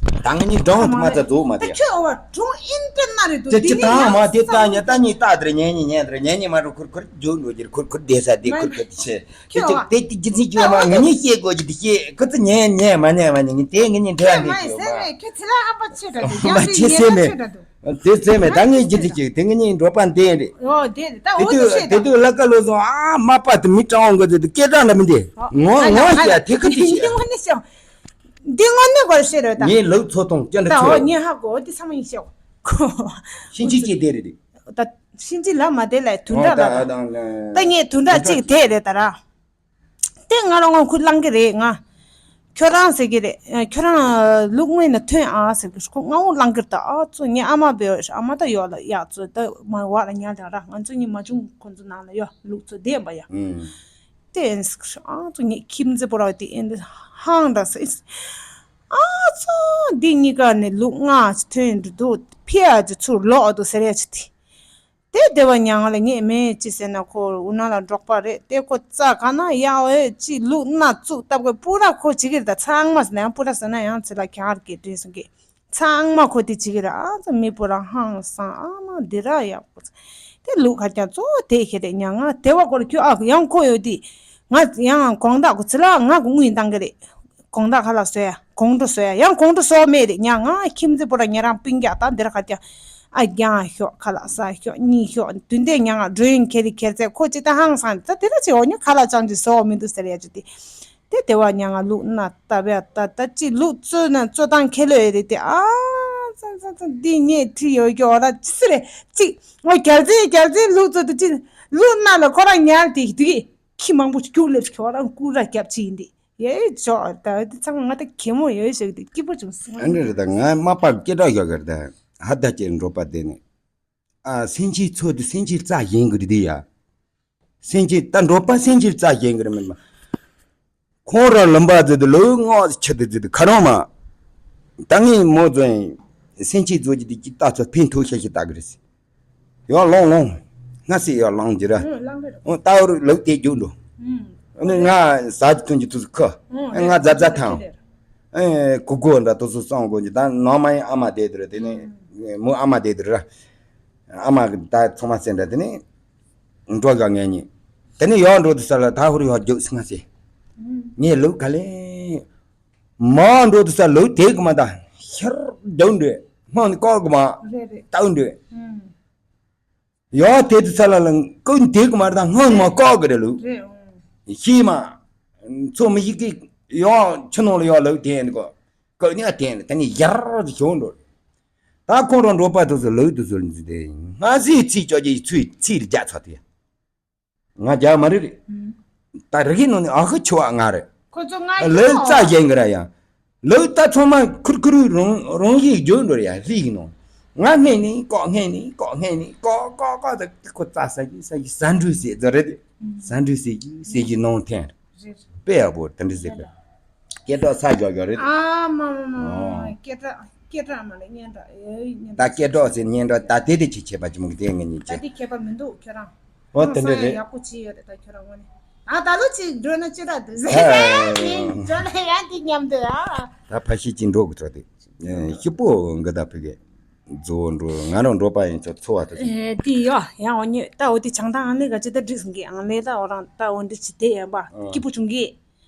ད་ངེད་གཉིས་འགྲོ་འོང་དུ་མ་ཚ་རྫོགས་མ་དེ། ཁྱོད་འོ་བ་གྲོང་ཨིན་ཏེ་ན་རེད་དོ་དེ་ཅི་ད་མ་དེ་ད་ཉ་ད་གཉིས་ད་དེར་ཉན་ཉན་ཉན་དེར་ཉན་ཉན་མ་རུ་ཁུར་ཁུར་འཇོག་འགྲོ་རྒྱུར་ཁུར་ཁུར་བསྡད་ས་དེ་ཁུར་ཁུར་དེ་ཆེ། དེ་ཅིག་དེ་དེ་རྒྱུ་མཚན་ཅི་ཡོད་མ་ངེད་གཉིས་བཤད་དགོས་ཀྱི་དེ་བཤད་ཁུ་ཚུར་ཉན་ཉན་མ་ཉན་མ་ཉན་ངས་དེ་ངེད་གཉིས་འབྲེལ་བ་མེད་ཡོད་མ། ཁྱེད་ཚེ་ལ་ཧམ་པ་ཆེ་དྲགས་དེ་ཡང་དེ་ཉན་པ་ཆེ་དྲགས་དེ། དེ་ཚེ་མེད་ད་ངས་རྒྱུ་མཚན་ཅིག་དེ་ངེད་གཉིས་འགྲོ་པ་འདི་རེད། ཨོ་དེ་རེད་ད། འོ་དེ་དེ་བཤད་དེ་ད། དུས་ལ་ཀ་ལོ་སོང་ཨ་མ་པ་དེ་མི་གྲང་འོང་གི་དེ་སྐད་གྲགས་ལ་མི་འདི་ངོ་ཨ་ངོ་ཡ་ཤ་དེ་ཁུ་དེ་འདི་ཤ་ངོ་ནི་ཤ་འདི་ངོ་ནི་གོ་ཤེས་རེད་ད། ངས་ལུག་འཚོ་གཏོང་སྐྱོ་འདྲ་ད་འོ་ཚོ་ངས་ཧ་གོ་འདི་ཚང་མ་ཡིན་ཤག་གོ། ཤིན་ཅི་ཅི་དེ་རེད་དེ། ད་ཤིན་ཅི་ལ་མ་དེ་ལ་དུན་ད་ད་ད་ད་ངས་དུན་ད་ཅིག་དེ་རེད་ད་ར། ང་རང་ངོ་ཁུ་བླང་གི་རེད་ང་། ཁྱོད་རང་ཟེར་གི་རེད། ཁྱོད་རང་ལུག་དངོས་ནས་ཐོན་ཨ་ཟེར་གི་ཁོ་ང་འོ་བླང་གི་རེད་ད། ཨ་ཚོ་ངའི་ཨ་མ་བེ་ཨ་མ་ད་ཡོག་ལ་ཡག་ཚོ་ད་མ་བག་ལ་ཉལ་དང་ར་ང་ཚོ་གཉིས་མ་བྱུང་ཁོ་ཚོ་ནང་ལ་ཡོད་ལུག་ཚོ་བསྡད་པ་ཡ། ཨུམ། དེ་ཨ་ཚོ་ངའི་ཁྱིམ་མཚེས་པོ་ར་དེ་ཨེ་འདི་ཧང་འདྲ་ཟེར། ཨ་ཚོ་འདི་གཉིས་ཀ་ནས་ལུག་ལྔ་ཐོན་འདུག་ཕི་ཨ་ཅི་ཚུར་ལོག་འདུག་ཟེར་ཡ་ཅི་དེ། དེ་སྡེ་བ་མྱ་ངན་ལ་ངས་མེད་ཅི་ཟེར་ན་ཁོ་འུ་ན་ལ་འབྲོག་པ་རེད་དེ་ཁོ་རྩ་ག་ན་ཡག་འོས་ཅི་ལུག་སྣ་བཙུགས་བཏབ་གོ་པུ་ར་ཁོ་བྱེད་ཀྱི་རེད་ད། ཚང་མ་ཟེར་ན་ཡང་པུ་ར་ཟེར་ན་ཡང་ཚེ་ལ་གྱ་གར་གྱི་འདྲེས་སོང་གི་ཚང་མ་ཁོ་དེ་བྱེད་ཀྱི་རེད། ཨ་ཙི་མི་པུ་ར་ཧང་སང་ཨ་མ་འདི་ར་ཡག་པོ་ཚ་དེ་ལུག་ཁ་རྐྱང་གཙོ་བོ་དེ་ཁྱེད་དེ་མྱ་ངན་དེ་བ་སྐོར་ཁྱོད་ཨ་ཡང་ཁོ་ཡོད་དེ་ང་ཡང་དགོང་དག་གོ་ཚེ་ལ་ང་གོ་དངུལ་བཏང་གི་རེད། དགོང་དག་ཁ་ལག་བཟོ་ཡ་དགོང་དྲོ་བཟོ་ཡ་ཡང་དགོང་དྲོ་བཟོ་མེད་རེད། ཉ་ང་ཁྱིམ་མཚེས་པོ་ར་ཉ་རང་སྤུན་ཀྱག་དང་འདིར་ཁ་ཀྱང་ཨ་རྒྱང་ཤོག་ཁ་ལག་ཟ་ཤོག་གཉིད་ཤོག་དུས་འདས་ཉ་ང་མགྲོན་ཁྱེར་རི་ཁྱེར་ཚད་ཁོ་ཅི་ད་ཧང་སང་ད་དེ་ར་ཅི་འོ་ཉོ་ཁ་ལག་ཅང་ཅི་བཟོ་མི་འདུག་ཟེར་ཡ་ཅི་དེ་དེ་དེ་བ་ཉ་ང་ལུག་སྣ་ལྟ་བ་ད་ད་ཅི་ལུག་བཙོས་ན་བཙོ་སྟངས་ཁེ་ལོ་ཡ་རེད་དེ་ཨ་ཙང་ཙང་ཙང་འདི་ངས་ཁྲི་ཡོད་ཀྱོ་ར་ཅི་སི་རེད་ཅི་ང་རྒྱལ་རྩེ་རྒྱལ་རྩེ་ལུག་བཙོ་དུ་ཅི་ལུག་སྣ་ལ་ཁོ་ར་ཉར་དེ་དུ་གི་ཁྱི་མང་པོ་སྐྱུག་ལེབ་ཁྱོ་རང་སྐུ་ར་རྒྱབ་ཅི་ཡིན་དེ། ཡེ་ཅོག་ད་འདི་ཚང་མ་ད་གད་མོ་ཡོད་ཞིག་འདི་སྐྱིད་པོ་བྱུང་སོང་། ཨ་འདྲ་རེད་ད་ང་མ་པ་སྐད་གྲགས་ཡོད་གར་ད་ཧ་ད་ཀྱི་འགྲོ་པ་དེ་ནི་ཨ་སེམས་ཅན་ཚོ་དེ་སེམས་ཅན་རྩ་ཡིན་གི་རེད་དེ་ཡ། སེམས་ཅན་ད་འགྲོ་པ་སེམས་ཅན་རྩ་ཡིན་གི་རེད་མིན་མ། ཁོང་ར་ལམ་པ་ཟེར་དུ་ལོ་ངོ་ཆེ་དུ་ཟེར་དུ་ཁ་རོང་མ། ད་ངས་མོ་ཚོ་ཡིན་སེམས་ཅན་ཚོ་གི་དེ་ཀྱི་ལྟ་ཚོ་ཕན་ཐོགས་ཤ་ཤི་ལྟ་གི་རེད། ཡང་ལོང་ལོང་། སྔ་སེ་ཡང་ལོང་གི་ར། ཨོ་ལོང་གི་ར། ཨོ་ཏའོ་རུ་ལོག་དེ་རྒྱུག་འགྲོ། ཨོ་ནི་ང་ཟ་གི་ཐོན་གྱི་དུས་སུ་ཁ། ཨོ་ང་རྫ་རྫ་ཐང་། ཨེ་གུ་གུ་འདྲ་དུས་སུ་སོང་དགོས་ཀྱི་ད་ནང་མ་ཡིན་ཨ་མ་དེ་དུ་ར་དེ་ནི་མོ་ཨ་མ་དེ་དུ་ར། ཨ་མ་གི་ད་ཚང་མ་སེ་འདྲ་དེ་ནི་འགྲོ་ག་ངེད་གཉིས། དེ་ནི་ཡང་འགྲོ་དུས་ས་ལ་ད་ཧུར་ཡང་རྒྱུག་སྔ་སེ། ངས་ལུག་ག་ལེ། མ་འགྲོ་དུས་ས་ལུག་དེ་གི་མ་ད་ཤར་རྒྱུག་འདྲ་སྔོན་ནི་ཀོག་གི་མ་རེད་རེད། ལྟ་འདྲ། ཡང་དེ་དུ་ཚ་ལ་ལ་ཀུན་དེ་གི་མར་དང་སྔོན་མ་བཀག་གི་རེད་ལུག་རེད་ཨང་། ཤེས་མ། ཚོ་མི་ཤིག་གི་ཡང་ཆུ་ནང་ལ་ཡང་ལུག་དེ་ཡིན་གོ། ཀུན་ནི་ཨ་དེ་ཡིན་ད་ནི་ཡར་ཞོན་འགྲོ། ད་ཁོང་རང་འགྲོ་པ་དུ་སུ་ལུག་དུ་སུ་ལ་འཛི་དེ་སྔ་སེ་ཚིག་ཅོ་ཅེ་ཚུའི་ཚིག་རྒྱ་ཚ་དེ། ང་རྒྱ་མ་རེད་རེད། ད་རི་གི་ནང་ནས་ཨ་ཁུ་ཆུ་བ་ང་རེད། ཁོ་ཚོ་ང་ལོས་རྩ་གཞན་གི་ར་ཡ། ལོས་ད་ཚང་མ་ཁུར་ཁུར་རུང་རུང་ཡིག་བརྗོད་འགྲོ་ཡ་རིག་ནོ། ང་སྔས་ནས་ཀོ་སྔས་ནས་ཀོ་སྔས་ནས་ཀོ་ཀོ་ཀོ་ད་ཁོ་རྩ་ས་གི་ས་གི་ཟ་འགྲོས་ཟེར་ཟ་རེད། ཟ་འགྲོས་ཟེར་གི་ཟེར་གི་ནང་འཐེན་རེད། དཔེ་ཡག་པོ་དེ་འདྲ་ཟེར་གི་སྐད་གྲགས་ས་རྒྱག་རྒྱག་རེད། ཨ་མ་མ་མ་མ་སྐད་གྲགས་སྐད་གྲགས་མ་ལ་སྙན་གྲགས་ཨེ་སྙན་ད་གྲགས་སྐད་གྲགས་ཟེར་སྙན་གྲགས་ད་དེ་དེ་ཆེ་ཆེ་བ་ཅི་མོ་གི་དེ་ངས་ཉིན་ད་ཆེ་དེ་ཁྱད་པར་མི་འདུག་ཁྱོད་རང་ཨོ་དེ་འདྲ་རེད། ཡག་པོ་བྱས་ཡོད་རེད་ད་ཁྱོད་རང་ངོ་ནས། ད་ད་ལོ་ཅིག་འགྲོ་ན་ཅི་ར་འདུག་ཟེར་ཨེ་ནི་འགྲོ་ན་ཡང་དེ་མཉམ་དུ་ཨ། ད་ཕ་ཤི་ཅིག་འགྲོ་གི་ཚོ་དེ་ཤི་པོ་འགི་ད་ཕི་གེ་རྫོ་འགྲོ་ང་རང་འགྲོ་པ་ཡིན་ཚོ་འཚོ་བ་དེ་ཨེ་དེ་ཡོ་ཡང་འོ་ཉི་ད་འོ་དེ་བྱང་ཐང་ཨང་ལེ་ག་ཅི་ད་འགྲིག་སོང་གི་ཨང་ལེ་ད་འོ་རང་ད་འོ་འདི་ཅི་དེ་ཡན་པ་སྐྱིད་པོ་བྱུང་གི་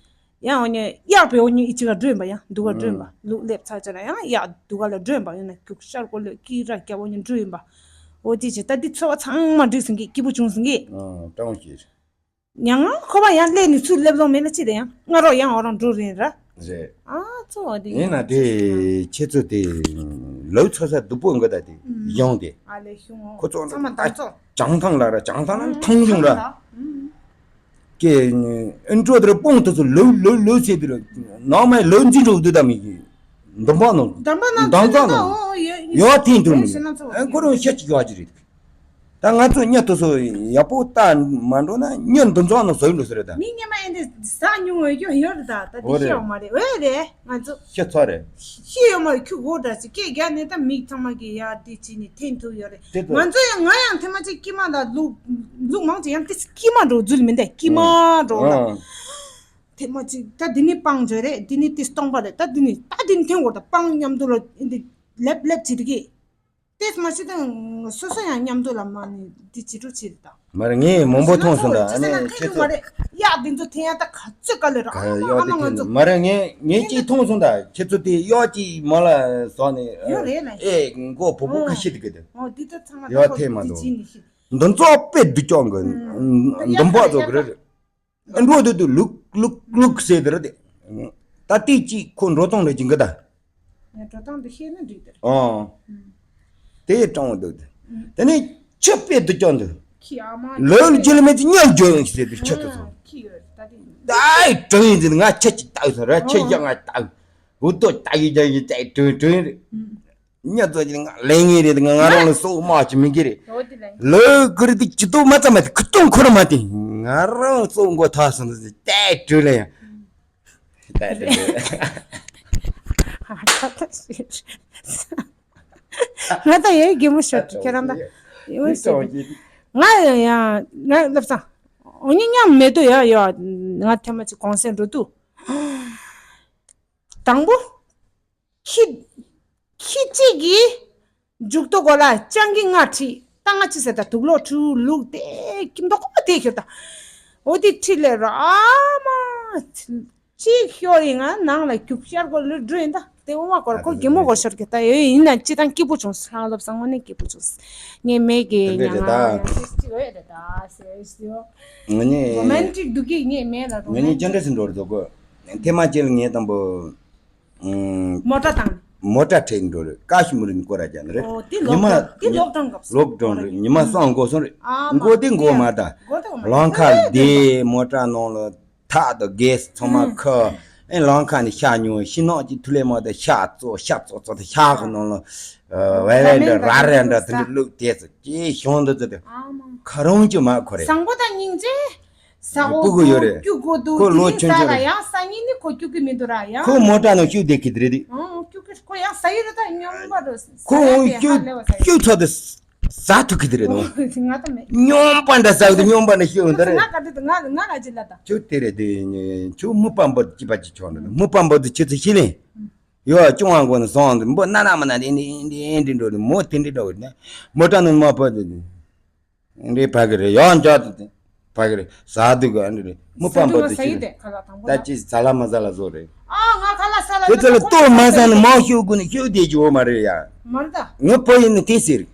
ཡང་འོ་ཉི་གཡག་པའི་འོ་ཉི་ཨི་ཅི་ག་འགྲོ་ཡིན་པ་ཡང་འདུག་ག་འགྲོ་ཡིན་པ་ལུག་ལེབ་ཚ་ཅི་ན་ཡང་གཡག་འདུག་ག་ལ་འགྲོ་ཡིན་པ་ཡང་ན་རྒྱུག་ཤར་གོ་ལོ་ཀི་ར་རྒྱབ་འོ་ཉི་འགྲོ་ཡིན་པ་འོ་དེ་ཅི་ད་འདི་འཚོ་བ་ཚང་མ་འགྲིག་སོང་གི་སྐྱིད་པོ་བྱུང་སོང་གི་ཀྲང་ཞིར། ཉང་ང་ཁོ་པ་ཡང་སླེབས་ནས་ཚུར་སླེབས་ལོང་མེད་ལ་ཅི་དེ་ཡང་ང་རོགས་ཡང་འོ་རང་འགྲོ་རན་ར། རེད། ཨ་ཙོ་འོ་དེ་ཡིན་ན་དེ་ཁྱེད་ཚོ་དེ་ལོ་ཚོ་ས་སྡུག་པོ་འགོ་ད་དེ་ཡོང་དེ། ཨ་ལེ་ཤུང་ངོ་ཁོ་ཚོ་ཚང་མ་ད་ཙོ། བྱང་ཐང་ལ་ར་བྱང་ཐང་ལ་ཐང་ཡོང་ར། ཀེ་ཨིན་ཊྲོ་དེར་སྤོང་དུ་ཚོ་ལོ་ལོ་ལོ་ཚེ་དེར་ནང་མའི་ལོ་འཛིན་འགྲོ་དུ་ད་མི་གི་འདུམ་པ་ནོ། འདམ་པ་ན་འདམ་ཚ་ནོ། ཡོ་ཐེན་དུ་མི་ཁོ་རང་ཤ་ཅིག་ཡོ་ཅི་རེད། ད་ང་ཚོ་མྱི་དེ་ཚོ་ཡག་པོ་ལྟ་མ་འགྲོ་ན་མྱི་འདུ་འཛོམས་ནང་བཟོས་འགྲོ་ཟེར་རེད་ད། མི་སྙན་མ་ཡིན་ཏེ་ཟ་མྱོང་བའི་སྐྱོ་ཡོད་རེད་ད། ད་དེ་ཤེས་ཡོད་མ་རེད། འོས་རེད་ང་ཚོ་ཤེས་ཚོད་རེད། ཤེས་ཡོད་མ་རེད། ཁྱུ་གོ་འདྲ་ཅིག་སྐད་རྒྱག་ནས་ད་མི་ཚང་མ་གི་ཡ་དེ་བྱས་ནས་འཐེན་ཐུབ་ཡོད་རེད། དེ་ཚོ་ང་ཚོ་ཡང་ང་ཡང་ཐེངས་མ་གཅིག་དཀྱིལ་མ་ད་ལུག་ལུག་མང་ཆེ་ཡང་དེ་དཀྱིལ་མ་འགྲོ་འཛུལ་མི་འདུག་དཀྱིལ་མ་འགྲོ་ད། ཐེངས་མ་གཅིག་ད་འདི་ནི་སྤང་བྱོས་རེད། འདི་ནི་དེ་སྟོང་པ་རེད། ད་འདི་ནི་ད་འདི་ནི་འཐེན་དགོས་ད་སྤང་མཉམ་དུ་ལ་འདི་ལེབ་ལེབ་བྱེད་དུ་གི་དེས་མ་ཤེས་དང་སོ་སོ་ཡང་མཉམ་དུ་ལ་མ་ནི་འདི་བྱེད་འགྲོ་བྱེད་དང་། མ་རེད་ངས་མང་པོ་མཐོང་སོང་ད། ཨ་ནི་ཁྱེད་ཚོ་མ་རེད། ཡག་འདི་ཚོ་འཐེན་ཡག་ད་ག་ཚོད་དཀའ་ལས་ར། ཨ་མ་ཨ་མ་ང་ཚོ་ངས་ངས་ཅིག་མཐོང་སོང་ད། ཁྱེད་ཚོ་དེ་གཡོག་ཅིག་མ་ལ་ཟོག་ནས་ཡོད་རེད་ལ། ཨེ་མགོ་བུ་བུ་ཁ་ཤས་དེ་གི་དེ་ཨོ་འདི་ད་ཚང་མ་ཡག་འཐེན་མ་འདུག་འདི་ཚོ་དཔེ་སྡུག་ཅོག་གི་འདུམ་པ་ཚོ་གི་རེད། འགྲོ་དུས་དུ་ལུག་ལུག་ལུག་ཟེར་དེ་རེད་དེ། ད་ལྟའི་ཅིག་ཁོ་འགྲོ་སྟངས་རེད་ཅིག་འགི་ད། ངས་འགྲོ་སྟངས་འདི་ཤེས་ན་འགྲིག་དེ་རེད། ཨོ། དེ་སྤྲང་བོ་འདུག་དེ། དེ་ནས་ཆུ་དཔེ་སྡུག་ཅོག་འདུག་ཁྱི་ཨ་མ་ལོལ་རྒྱུ་ལ་མེད་ཅིག་ཉལ་རྒྱུ་ཡོང་ཞིག་ཟེར་དུས་ཆུ་དུ་སོང་། ཁྱི་ཡོད་ ད་ཨེ་དྲུང་ཡིན་ཟེར། ང་ཁྱི་གཅིག་བཏགས་སོང་ར། ཁྱི་གཡག་ང་བཏགས། འུ་ཏོ་བཏགས་ཡིན་ཀྱང་ཡིན། ད་ཨེ་དྲུང་དྲུང་ཡིན་རེད། ཉ་ཚོ་ཅིག་ང་ལས་ངན་རེད། ང་ང་རང་ལ་སྲོག་དམག་ཅིག་མི་འགྱུར་རེད། ལོས་ཀུར་དེ་ཅི་ཏོ་མ་ཙམ་མ་དེ་ཁུ་ཏོང་ཁོ་ར་མ་དེ་ང་རང་སྲོག་མགོ་ཐག་སོང་ཟེར། ད་ཨེ་དྲུང་ལ་ཡང་། ད་ཨེ་དྲུང་ལ་ཡང་། ང་ད་ཡའི་གད་མོ་ཤོར། ཁྱེད་རང་ད་ཡོད་ཟེར། ང་ཡང་ང་ལབ་སང་། འོ་ཉི་མཉམ་མེད་དུ་ཡ་ཡ། ང་ཐེངས་མ་གཅིག་གུང་སེང་འགྲོ་དུས། དང་པོ། ཁྱི་ཁྱི་གཅིག་གིས་མཇུག་ཏོ་གོ་ལ་སྤྱང་ཀི་ལྔ་ཁྲིད། ད་ང་ཅི་ཟེར། ད་དུག་ལོག་ཁྲུ་ལུག་དེ་ཀི་མདོག་ཁོ་དེ་ཤོར་ད། འོ་དེ་ཁྲིད་ལས་ར་ཨ་མ། གཅིག་ཤོར་ཡིན། ང་ནང་ལ་རྒྱུག་ཤར་གོ་ལུས་འགྲོ་ཡིན། ད་དེ་འོ་མ་སྐོར་ཁོ་གད་མོ་གོ་ཤོར་གི། ད་ཡོད་ཡིན་ན་སྤྱི་བཏང་སྐྱིད་པོ་བྱུང་། ལྷག་ལབ་སང་དངོས་གནས་སྐྱིད་པོ་བྱུང་། ངས་མེད་གི་དེ་ཉ་འདྲ་ང་རེད་ད། ཡང་ཏིས་ཏི་འོ་ཡ་རེད་ད་ཟེར་ཟེར། ང་ནི་རོ་མན་ཊིག་སྡུག་གི་ངས་མེད་ལ། རོ་ང་ནི་མན་ཊིག་ཅི་འདྲ་ཟེར་འགྲོ་རེད་དོ་གོ། ཐེངས་མ་གཅིག་ལ་ངས་དང་པོ། ཨུམ། མོ་ཊ་བཏང་། མོ་ཊ་ཁྲིད་འགྲོ་རེད། ཀ་ཤི་མིར་ནས་སྐོར་ར་རྒྱག་ནི་རེད། ཨོ་དེ་ཉི་མ་ལོག་ཌའུན་སྐབས་སུ། ལོག་ཌའུན་རེད། ཉི་མ་གསུམ་འགོར་སོང་རེད། ཨ་མ། འགོར་དེ་འགོར་མ་ད། འགོར་དེ་འགོར་མ་ལམ་ཁ་ལ་བསྡད། མོ་ཊ་ནང་ལ་ཐག་དང་གེ་སི་ཚང་མ་ཁུར། ཨེ་ལམ་ཁ་ནས་ཤ་ཉོ། ཤིང་ནགས་ཀྱི་ཐུ་ལེ་མ་ད་ཤ་བཙོ། ཤ་བཙོ་བཙོ་ད་ཤ་གི་ནང་ལ་ཝེ་ཝེ་འདྲ་ར་ར་འདྲ་དེ་འདྲ་བླུགས་དེ་ཚོ་ཅི་བྱུང་འདུག་ཚོ་དེ། ཨ་མ། ཁ་རང་ཅི་མ་ཁོ་རེད། བཟང་པོ་དང་སྙིང་རྗེ། ཟ་འོ་སྤུ་གུ་ཡོད་རེད། སྐྱུག་གོ་འདུག་ཁོ་ལོ་དེ་ནི་ཆུང་ཟ་ཆུང་ལ་རེད། ཡང་ཟ་ཉིན་ནི་ཁོ་སྐྱུག་གི་མི་འདུག་ར་ཡང་། ཁོ་མོ་ཊ་ནང་སྐྱུག་བསྡད་ཀྱི་དེ་རེད། ཨང་སྐྱུག་གི། ཁོ་ཡང་ཟ་ཡི་རེད། ད་སྙོམས་པ་རུ་ཟ་ཁོ་ཡ་དེ་ཧ་ལས་པ་ཟ་ཡི་སྐྱུག་ཚོ་དེ་ཟ་ཐུབ་ཀྱི་དེ་རེད་ནོ། ང་ད་མེད། སྙོམས་པ་འདྲ་ཟ་གི་འདུག་སྙོམས་པ་འདྲ་ཤི་འོང་ད་རེད། ང་ག་དེ་ང་ང་ལ་ཅི་ལ་ད། ཁྱོད་དེ་རེད་དེ། ཁྱོད་མི་སྤམ་པོ་ཅི་པ་ཅི་ཆོག་འདུག་མི་སྤམ་པོ་དེ་ཁྱོད་ཚོ་ཤི་ལེན། ཡོ་ཅུང་བ་མགོ་ནས་སོང་འདི་འབོ་ན་ན་མ་ན་འདི་འདི་འདི་འདི་འགྲོ་རེད། མོ་དེ་འདྲི་འགྲོ་རེད་ན། མོ་ཊ་ནང་མ་པ་དེ། འདི་ཕ་གི་རེད། ཡང་འཇག་དེ་ཕ་གི་རེད། ཟ་དུས་ག་འདི་རེད། མི་སྤམ་པོ་དེ་ཟ་ཡི་ཁྱི་དེ་ཁ་ལག་དང་པོ་ད་ལ། ཅི་ཟ་ལ་མ་ཟ་ལ་བཟོ་རེད། ཨ་ང་ཁ་ལག་ཟ་ལ་དེ་ཚོ་ལ་ལྟོ་མ་ཟ་ན་མང་ཤོས་ཀུན་ནས་ཤོད་བསྡད་རྒྱུ་བོ་མ་རེད་ཡ། མ་རེད་ད། ངའི་བུ་ཡིན་ན་དེ་ཟེར།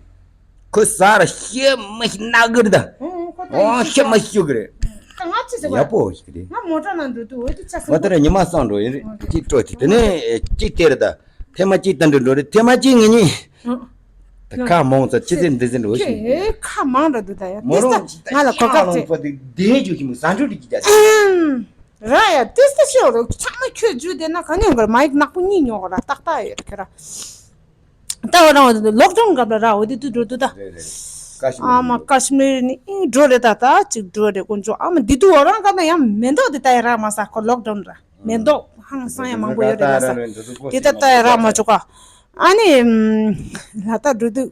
ཁོ་ཟ་ར་ཤི་མ་ཤི་ན་གི་རེད་ད། ཨོ་ཁོ་ད་ཨོ་ཤི་མ་ཤི་གི་རེད། ད་ང་ཅི་ཟེར་བ། ཡག་པོ་ཞིག་རེད། ང་མོ་ཊ་ནང་འགྲོ་དུས་འོ་དེ་ཆ་སྲིན་པོ། ང་ད་ར་ཉི་མ་སང་འགྲོ་ཡིན་རེད། ཅིག་སྤྲོ་དེ་དེ་ནས་ཅིག་དེ་རེད་ད། ཐེངས་མ་གཅིག་ད་འདྲ་འགྲོ་རེད། ཐེངས་མ་གཅིག་ངེད་གཉིས། ད་ཁ་མང་ཙམ་ཅི་ཟེར་འདི་ཟེར་འགྲོ་ཞིག་ཁྱེད་ཁ་མང་འདྲ་འདུག་ད་ཡ། མོ་རང་ང་ལ་གོ་སྐབས་ཅིག་ཁ་ལོང་པ་དེ་བདེ་རྒྱུ་ཞིག་མོ་ཟ་འགྲོ་འདི་ཀྱི་རྒྱ་ཆེ། ར་ཡ་ཏིས་ཏི་ཤོ་རོ་ཚང་མ་ཁྱོད་རྒྱུ་དེ་ན་ག་ནས་འགོར་མ་ཡིག་ནག་པོ་གཉིས་ཉོ་ག་ར་ཏག་ཏག་ཡོད་ཁྱེད་ར། ད་འོ་རང་འོ་དེ་ལོག་ཌའུན་སྐབས་ལ་ར་འོ་དེ་དུས་འགྲོ་དུས་ད། རེད་རེད། ཀ་ཤི་མིར་ཨ་མ་ཀ་ཤི་མིར་ནི་ཨིན་འགྲོ་རེད་ད། ད་ཅིག་འགྲོ་རེད་དཀོན་མཆོག་ཨ་མ་འདི་དུས་འོ་རང་སྐབས་ལ་ཡང་མེ་ཏོག་དེ་ད་ཡ་རག་མ་ས་ཁོ་ལོག་ཌའུན་ར་མེ་ཏོག་ཧང་སང་ཡ་མང་པོ་ཡོད་རེད་ལ་ས་དེ་ད་ད་ཡ་རག་མ་བཅུག་ག་ཨ་ནི་ལ་ད་འགྲོ་དུས་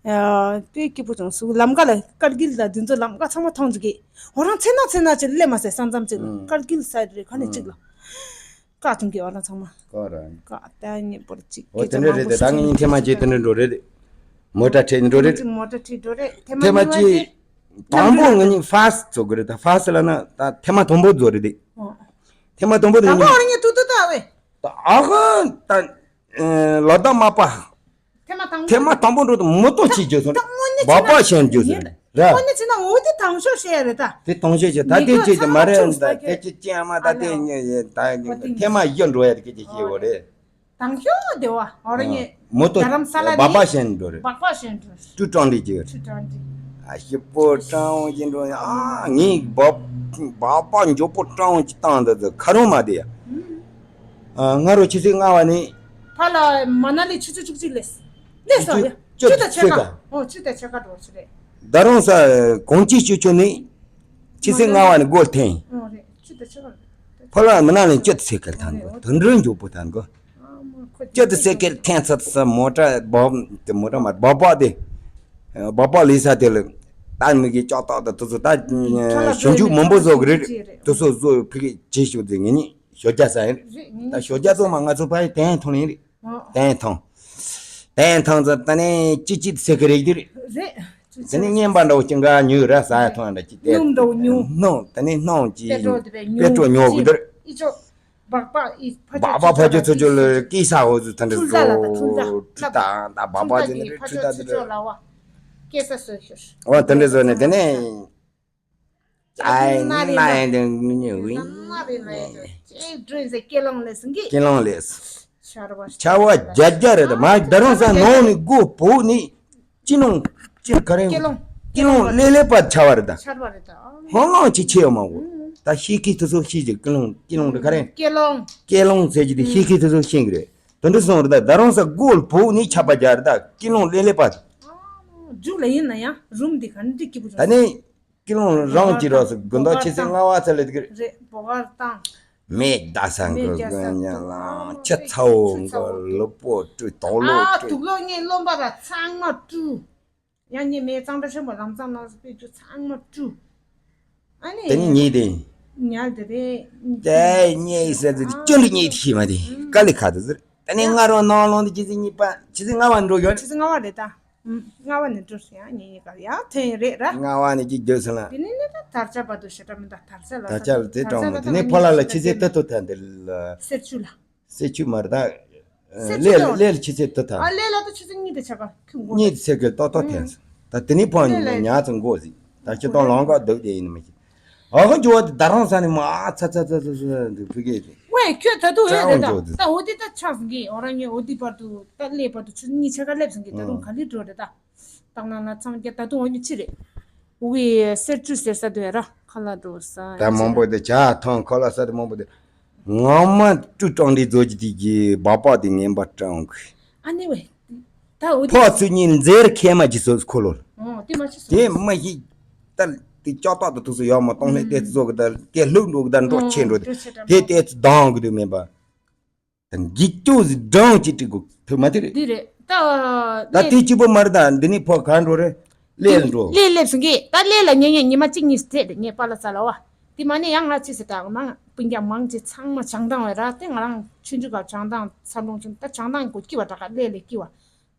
དཔེ་སྐྱིད་པོ་བྱུང་སུ་ལམ་ཀ་ལ་ཀར་གིལ་ལ་འདི་ཚོ་ལམ་ཀ་ཚང་མ་མཐོང་འཇུག་གི་འོ་རང་ཚེ་ན་ཚེ་ན་ཅིག་སླེབས་མ་ཟེར་ས་མཚམས་ཅིག་ལ་ཀར་གིལ་ས་རེད་ག་ནས་ཅིག་ལ། བཀག་བྱུང་གི་བ་ལ་ཚང་མ། བཀག་ར། བཀག་ད་ཉེ་པོར་ཅིག་ཨོ་དེ་འདྲ་རེད་དེ། ད་ངས་ཉིན་ཐེངས་མ་གཅིག་དེ་འདྲ་འགྲོ་རེད། མོ་ཊ་ཁྲིད་འགྲོ་རེད། མོ་ཊ་ཁྲིད་འགྲོ་རེད། ཐེངས་མ་གཅིག་དང་པོ་ང་གཉིས་ཧྥ་སི་ཛོ་གི་རེད། ད་ཧྥ་སི་ལ་ན་ད་ཐེངས་མ་དང་པོ་ཛོ་རེད་དེ། ཨོ། ཐེངས་མ་དང་པོ་དེ་དང་པོ་ང་གཉིས་ཨོ་ར་ཉེ་ཏུ་ཏུ་ད་ཝེ། ད་ཨ་ཧ་ད་ལ་དྭགས་མ་པ། ཐེངས་མ་དང་པོ། ཐེངས་མ་དང་པོ་འགྲོ་དུས་མོ་ཏོ་ཅིག་བརྗོད་སོང་། ད་དངོས་གནས་བྱས་ན་སྦག་སྦག་བྱས་ནས་བརྗོད་སོང་ར། དངོས་གནས་བྱས་ན་འོ་དེ་དང་ཤོས་བཤད་ཡ་རེད་ད། དེ་དང་ཤོས་བཤད་ད་དེ་ཅིག་དེ་མ་རེད། ད་དེ་ཅིག་ཅི་ཡང་མ་ད་དེ་ད་ཐེངས་མ་བཞི་འགྲོ་ཡ་དེ་སྐད་ཆ་བཤད་ཡོད་རེད། དང་ཤོས་དེ་བ་ཨོ་ར་ཉེ། མོ་ཏོ་རྡ་རམ་ས་ལ་ནི་སྦག་སྦག་བྱས་ནས་འགྲོ་རེད། སྦག་སྦག་བྱས་ནས་འགྲོ། ཁྲི་ཀྲང་ཏི། ཨ་ཞིབ་པོ་སྤྲང་བོ་ཅིག་འགྲོ་ཡ། ཨ་ངས་སྦག་སྦག་སྦག་མགྱོགས་པོ་སྤྲང་བོ་ཅིག་བཏང་འདི་ཚོ་ཁ་རོང་མ་བསྡད་ཡ། ཨ་སྔ་རོ་ཆུ་ཚོད་ལྔ་བ་ནས། ཕ་ལ་མ་ན་ལི་ཆུ་ཚོད་བཅུ་གཅིག་སླེབས། སླེབས་སོང་ཡ། བཅུ་དང་ཕྱེད་ཀ་ཨོ་བཅུ་དང་ཕྱེད་ཀ་འགྲོ་ཆུ་རེད། རྡ་རམ་ས་གོང་ཆེ་ཆུ་ཆུ་ནས་ཆུ་ཚོད་ལྔ་བ་ནས་སྒོ་ཐེངས། ཨོ་རེད་བཅུ་དང་ཕྱེད་ཀ་རེད། ཕ་ལ་མ་ན་ལི་བཅུ་དང་ཕྱེད་ཀ་ཐང་གོ་དོན་འགྲུལ་མགྱོགས་པོ་ཐང་གོ་ཨ་མ་ཁོ་བཅུ་དང་ཕྱེད་ཀ་ཐེངས་ཚར་ས་མོ་ཊ་སྦག་དེ་མོ་ཊ་མ་སྦག་སྦག་དེ་སྦག་སྦག་ལས་ས་དེ་ལ་ད་མི་གི་ལྕགས་ཐག་དང་དེ་ཚོ་ད་ཞིབ་འཇུག་མང་པོ་བཟོ་གི་རེད། དེ་ཚོ་བཟོ་ཕ་གི་བྱེད་ཤོག་དེ་ངེད་གཉིས། ཞོ་རྒྱ་ཟ་ཡིན། རེད་ངེད་ད་ཞོ་རྒྱ་ཚང་མ་ང་ཚོ་ཕ་ཡི་དན་ཐོང་ཡིན་རེད། ཨོ། དན་ཐོང་། དན་ཐོང་ཚོ་ད་ནས་ཅི་ཅི་ཟེར་གི་རེད་དེ་རེད། རེད། དེ་ནས་རྔན་པ་འདྲ་བོ་ཅི་འགའ་ཉོས་ར་ཟ་ཡ་ཐོང་ཡ་འདྲ་ཅི་དེ། སྣུམ་འདྲ་བོ་ཉོ། སྣུམ་དེ་ནས་སྣུམ་ཅི་དཔེ་སྤྲོ་དེ་བས་ཉོ། དཔེ་སྤྲོ་ཉོ་གི་འདིར། ཨི་ཅོ། སྦག་སྦག་ཨི་ཕ་ཆོས་སྦག་སྦག་ཕ་ཆོས་ཚོ་ཆོས་ལ་སྐྱེས་ས་འོ་ཚོ་ད་འདྲ་ཚོ། ཁྲུ་ད་ད་ཁྲུ་ད། ཁྲུ་ད་ད་སྦག་སྦག་དེ་ནས་ཁྲུ་ད་དེ་འདྲ། སྐྱེས་ས་སོ་ཤོར། འོ་དེ་འདྲ་བཟོ་ནས་དེ་ནས། ཨའི་ན་ཡང་དེ་ཉོ་གི། ན་རེ་ན་ཡང་ཅེ་ཀྲུན་ཟེར་ཀེ་ལོང་ལས་སིང་གི། ཀེ་ལོང་ལས། ཆར་བ་ཆར་བ་རྒྱ་རྒྱ་རེད་ད། མ་རྡ་རམ་ས་ནང་ནས་སྒོ་ཕོག་ནས་ཅི་ནང་ཅི་ག་རེ། ཀེ་ལོང་། ཀེ་ལོང་ལེ་ལེ་པ་ཆར་བ་རེད་ད། ཆར་བ་རེད་ད། ཧོ་ལོང་ཅི་ཆེ་ཡོད་མ་གོ། ད་ཤེས་ཀྱི་དེ་ཚོ་ཤེས་ཀྱི་ཀི་ལོང་ཀི་ལོང་དེ་ག་རེ། ཀེ་ལོང་། ཀེ་ལོང་ཟེར་གྱི་དེ་ཤེས་ཀྱི་དེ་ཚོ་ཤེས་ཀྱི་རེད། དེ་འདྲ་སོང་རེད། ད་ད་རུང་ས་སྒོ་ལ་བུག་ནས་ཆག་པ་རྒྱག་རེད། ད་ཀི་ལོང་ལེ་ལེ་པ། རྒྱུགས་ལ་ཡིན་ན་ཡང་རུམ་འདི་ག་འདྲ་སྐྱིད་པོ་བྱུང་། ད་ནི་ཀི་ལོང་རང་གྱིས་རོགས་སུ་དགུན་ཟླ་ཕྱི་ཚེས་ལྔ་པ་ཚ་ལེ་དེ་གི་རེད། འབོ་གར་བཏང་། མེ་བརྡ་ས་མེ་འགོ་རྒྱག་ས་གོན་ཉ་ལང་ཆུ་ཚ་བོ་ཆུ་ཚ་བོ་འགོ་ལུག་པོ་བཀྲུ་དོག་ལོ་ཨ་བཀྲུ། དུག་ལོག་ངའི་རློན་པ་ར་ཚང་མ་བཀྲུ། ཡང་ངས་མེ་གཙང་སྦྲ་ཆེན་པོ་ལམ་སང་གནང་སོང་། དཔེ་རྒྱུ་ཚང་མ་བཀྲུ། ཨ་ནི། དེ་ནི་ཉེས་དེ། ཉལ་དེ་རེད། དེ་ཉེས་ཟེར་ཚེ་སྐྱོན་འདི་ཉེས་དེ་ཤེས་མ་དེ་དཀའ་ལས་ཁག་དེ་ཟེར། ད་ནི་ང་རང་ནང་ལོང་དེ་ཁྱི་ཚེ་གཉིས་པ་ཁྱི་ཚེ་ལྔ་བ་འགྲོ་ཡོད། ཁྱི་ཚེ་ལྔ་བ་རེད་ད། ལྔ་བ་ནས་འགྲོ་སོང་། ཡང་ཉིན་གཉིས་ཀ་ཡང་ཐོན་རེད་ར། ལྔ་བ་ནས་ཀྱི་རྒྱུ་ཟེར་ལ། དེ་ནས་ནི་ད་དར་ཆ་བར་དུ་ཞེ་དྲག་མི་འདུག་དར་ཆ་ལ་དར་ཆ་ལ་དེ་དྲང་མོ་དེ་ནས་ཕོ་ལ་ལ་ཁྱི་ཚེ་ལྟ་ཐུབ་ཐལ་འདི་ལ། གསེར་ཆུ་ལ། གསེར་ཆུ་མར་ད། གསེར་ཆུ་ལས་ལ་ལས་ལ་ཆུ་ཚད་དུ་ཐལ། ཨ་ལས་ལ་ད་ཆུ་ཚད་གཉིས་དེ་ཆ་ག་ཁྱུ་མགོ་གཉིས་དེ་ཚད་གི་ཏོག་ཏོག་ཐལ། ད་དེ་ནི་ཕོ་ལས་ལ་ཉ་ཚོ་མགོ་ཟིག་ད་ཁྱི་སྟོང་ལོང་ག་སྡུག་དེ་ཡིན་མི་ཤེས། ཨ་ཁོ་འཇོ་བ་དེ་ད་རང་ས་ནས་མ་ཨ་ཚ་ཚ་ཚ་ཚ་ཚ་འདུག་ཕི་གེ་དེ། ཝེ་ཁྱོད་ད་དུང་ཨེ་རེད་ད། ད་འོ་དེ་ད་ཆགས་ཟིན་གི་ཨོ་རང་ཉོ་འོ་དེ་བར་དུ་ད་ལས་བར་དུ་ཆུ་གཉིས་ཆ་ག་སླེབས་ཟིན་གི་ད་རུང་ག་ལེ་འགྲོ་རེད་ད། བཏང་ན་ན་མཚམས་བརྒྱད་ད་དུང་འོ་ཉི་ཕྱི་རེད། འུ་གི་གསེར་བཅུ་ཟེར་ས་དུ་ཡ་ར་ཁ་ལག་འགྲོ་ས་ད་མང་པོ་དེ་ཇ་ཐང་ཁ་ལག་ས་དེ་མང་པོ་དེ། ངོ་མ་བཀྲུ་གྲང་འདི་རྫོ་གི་དེ་གི་སྦག་སྦག་དེ་ངན་པ་སྤྲང་གི་ཨ་ནི་ཝེ། ད་འུ་དེ་ཕོ་ཚུ་གཉིས་མཛེར་ཁེ་མ་ཅི་སོ་ཁོ་ལོ། ཨོ་དེ་མ་ཅི་སོ། དེ་མ་ཤི། ད་དེ་ལྕགས་ཐག་ཏུ་ཐུག་སོ་ཡོད་མ་གཏོང་ལེ་དེ་ཚོ་གི་ད་དེ་ལྷུག་འགྲོ་གི་ད་འགྲོ་ཆེ་འགྲོ་དེ་དེ་དེ་ཚོ་སྡང་གི་དུ་མེད་པ། དང་འགྱིག་ཅོག་ཟིག་སྦྲང་ཅིག་སྤྲིག་དགོས་ཐུབ་མ་ཐུབ་རེད། འདི་རེད་ད། ད་དེ་གཅིག་པོ་མ་རེད་ད། འདི་ནི་ཕོ་ག་འགྲོ་རེད། ལས་ལ་འགྲོ། ལས་སླེབས་སོང་གི་ད་ལས་ལ་ཉེ་ཉེ་ཉི་མ་གཅིག་གཉིས་སྤྲད་དེ་ངས་པཱ་ལགས་ལ་བ། དེ་མ་ནས་ཡང་ང་ཅི་ཟེར་དྲག་མང་སྤུན་ཀྱག་མང་ཅི་ཚང་མ་བྱང་ཐང་བས་ར་དེ་ང་རང་ཆུང་ཆུང་སྐབས་བྱང་ཐང་ཚ་འབྲོང་ཆུང་ད་བྱང་ཐང་གོ་སྐྱི་བ་དྲག་ལས་ལས་སྐྱི་བ།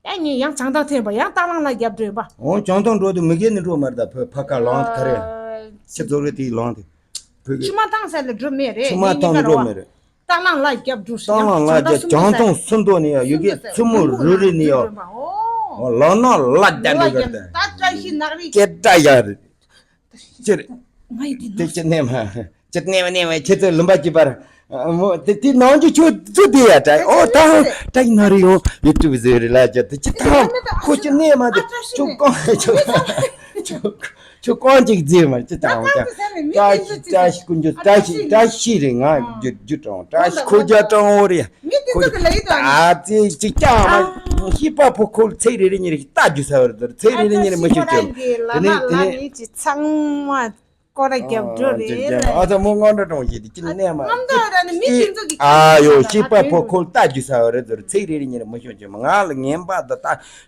ཡང་ངས་ཡང་བྱང་ཐང་ཐོན་པ་ཡང་སྟག་ལང་ལ་རྒྱབ་འགྲོ་ཡིན་པ། འོ་བྱང་ཐང་འགྲོ་དུས་མི་སྒེར་ནས་འགྲོ་མ་རེད་ད། ཕ་ཁ་ལང་ག་རེ། ཁྱེད་ཚོ་རེ་དེའི་ལང་དེ། ཕུ་གེ། ཆུ་མ་ཐང་ས་ལ་འགྲོ་མེད་རེད། ཆུ་མ་ཐང་ནས་འགྲོ་མེད་རེད། སྟག་ལང་ལ་རྒྱབ་འགྲོ་ཞིང་། སྟག་ལང་ལ་རྒྱབ་བྱང་ཐང་སུམ་མདོ་ནས་ཡ་ཡུ་གེ་ཚུ་མུ་རུ་རི་ནས་ཡ། ལ་ན་ལ་རྒྱབ་འགྲོ་གར་ད། ད་བཀྲ་ཤིས་ནག་རིག་སྐད་སྒྲ་ཡ་རེད། ཅི་རེད། ང་ཡི་དེ་དེ་ནོར་ཅི་གནས་མ། ཅི་གནས་མ་གནས་མ་ཁྱེད་ཚོ་ལུམ་པ་གྱི་པར། མོ་དེ་དེ་ནང་གི་ཆུ་ཚུ་དེ་ཡ་ད་ཨོ་ད་ཧོ་ད་ཡི་ན་རི་ཡོང་ཡུ་ཊུབ་ཟེར་རེ་ལ་ཅི་དེ་ཅི་ད་ཁོ་ཅི་གནས་མ་དེ་ཆུ་གང་ཆུ་ཆུ་གང་ཅིག་ཟེར་མ་ཅི་ད་ཧོ་ད་བཀྲ་ཤིས་བཀྲ་ཤིས་ཀུན་འཇུ་བཀྲ་ཤིས་བཀྲ་ཤིས་རེད། ང་རྒྱུ་རྒྱུ་གྲོང་བཀྲ་ཤིས་ཁོ་རྒྱ་གྲོང་འོ་རེད། མི་དེ་ཁོ་ཚོ་གི་ལ་ཡི་དོ་ཨ་ཙི་ཅིག་ཀྱང་མ་ཤི་པ་ཕོ་ཁོ་ཚེ་རེ་རེ་ཉེ་རེ་ད་རྒྱུ་ས་བར་དོར་ཚེ་རེ་རེ་ཉེ་རེ་མ་ཤི་ཅོ་དེ་ནི་དེ་ནི། ཚང་མ། སྐོར་ར་རྒྱབ་འགྲོ་རེད། ཨ་ཙི་མོ་སྔོན་འགྲོ་གྲོང་ཞིག་དེ་ཅི་གནས་མ། ཨ་ཡོ་ཤི་པ་ཕོ་ཁོལ་ལྟ་རྒྱུ་ས་བ་རེད་ཟེར། ཚིག་རེ་རེ་ཉེ་རེ་མ་ཤོད་ཅེས་མ་ང་ལ་ངན་པ་འདི་ད་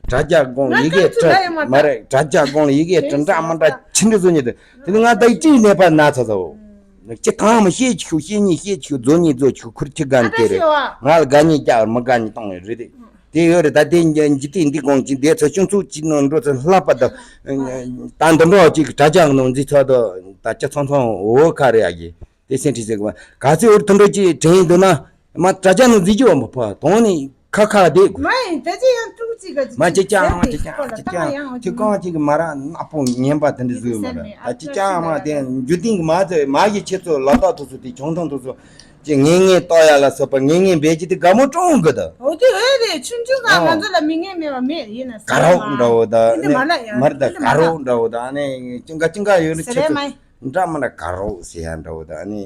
དྲ་རྒྱ་དགོང་ཡི་གེ་དྲ་མ་རེད། དྲ་རྒྱ་དགོང་ལ་ཡི་གེ་དྲ་འདྲ་མ་འདྲ་ཆི་འདྲ་བཟོ་ཉེ་དེ་དེ་ནི་ང་ད་ཡི་ཅི་གནས་པ་ན་ཚ་ཚ་བོ། ཅི་ཐང་མ་ཤེས་ཆུ་ཤེས་ཉི་ཤེས་ཆུ་རྫོ་ཉི་རྫོ་ཆུ་ཁུར་ཆི་གན་དེ་རེད། ང་ལ་དགའ་ཉེ་རྒྱ་མ་དགའ་ཉེ་གཏོང་རེད་དེ། དེ་ཡོད་རེད། ད་དེ་འཇིག་རྟེན་འདི་གོང་ཅི་འདས་ཚོ་ཆུང་ཚུགས་ཅི་ནང་འགྲོ་ཚོ་ལྷག་པ་དང་། ད་འདི་འགྲོ་ཅིག་དྲ་རྒྱ་ནང་འཛི་ཚོ་དང་ད་ཅི་ཚང་ཚང་འོ་ཁ་རེ་ཡ་གི་དེ་སེམས་ཁྲིད་ཟེར་གི་མ་ག་ཚོད་འོར་དུ་འགྲོ་ཅིག་དྲན་ཡིན་འདུག་ན་མ་དྲ་རྒྱ་ནང་འཛི་རྒྱུ་བ་མ་ཕ་དོང་ནི་ཁ་ཁ་བསྡད་དགོས། མ་ཡིན་ད་ཅི་ཡང་ཀྲུག་ཅིག་ག་ཅི་ཅང་ཅི་ཅང་ཅི་ཅང་ཅི་ཅང་ཁྱི་གང་ཅིག་མ་ར་ནག་པོ་ངན་པ་དེ་འདྲ་བཟོས་མ་ར་ད་ཅི་ཅང་མ་དེ་འཇུ་ཏིང་གི་མ་ཚོས་མ་གི་ཁྱེད་ཚོ་ལ་དྭགས་དུ་སུ་དེ་ཆུང་ཐུང་དུ་སུ། ཅེས་ངན་ངན་བཏགས་ཡ་ལ་སོགས་པ་ངན་ངན་འབད་ཀྱི་དེ་དགའ་མོ་སྤྲོ་འོང་གི་ད། འོ་དེ་འོས་རེད། ཆུང་ཆུང་ག་ང་ཚོ་ལ་མི་ངན་མེད་པ་མེད་ཡིན་ན་ག་རོགས་འདྲ་བོ་ད་ནི་མར་ད་ག་རོགས་འདྲ་བོ་ད་ནི་ཅིང་ག་ཅིང་ག་ཡོད་ན་ཁྱེད་ཚོ་འདྲ་མ་འདྲ་ག་རོགས་ཟེར་ཡ་འདྲ་བོ་ད་ནི་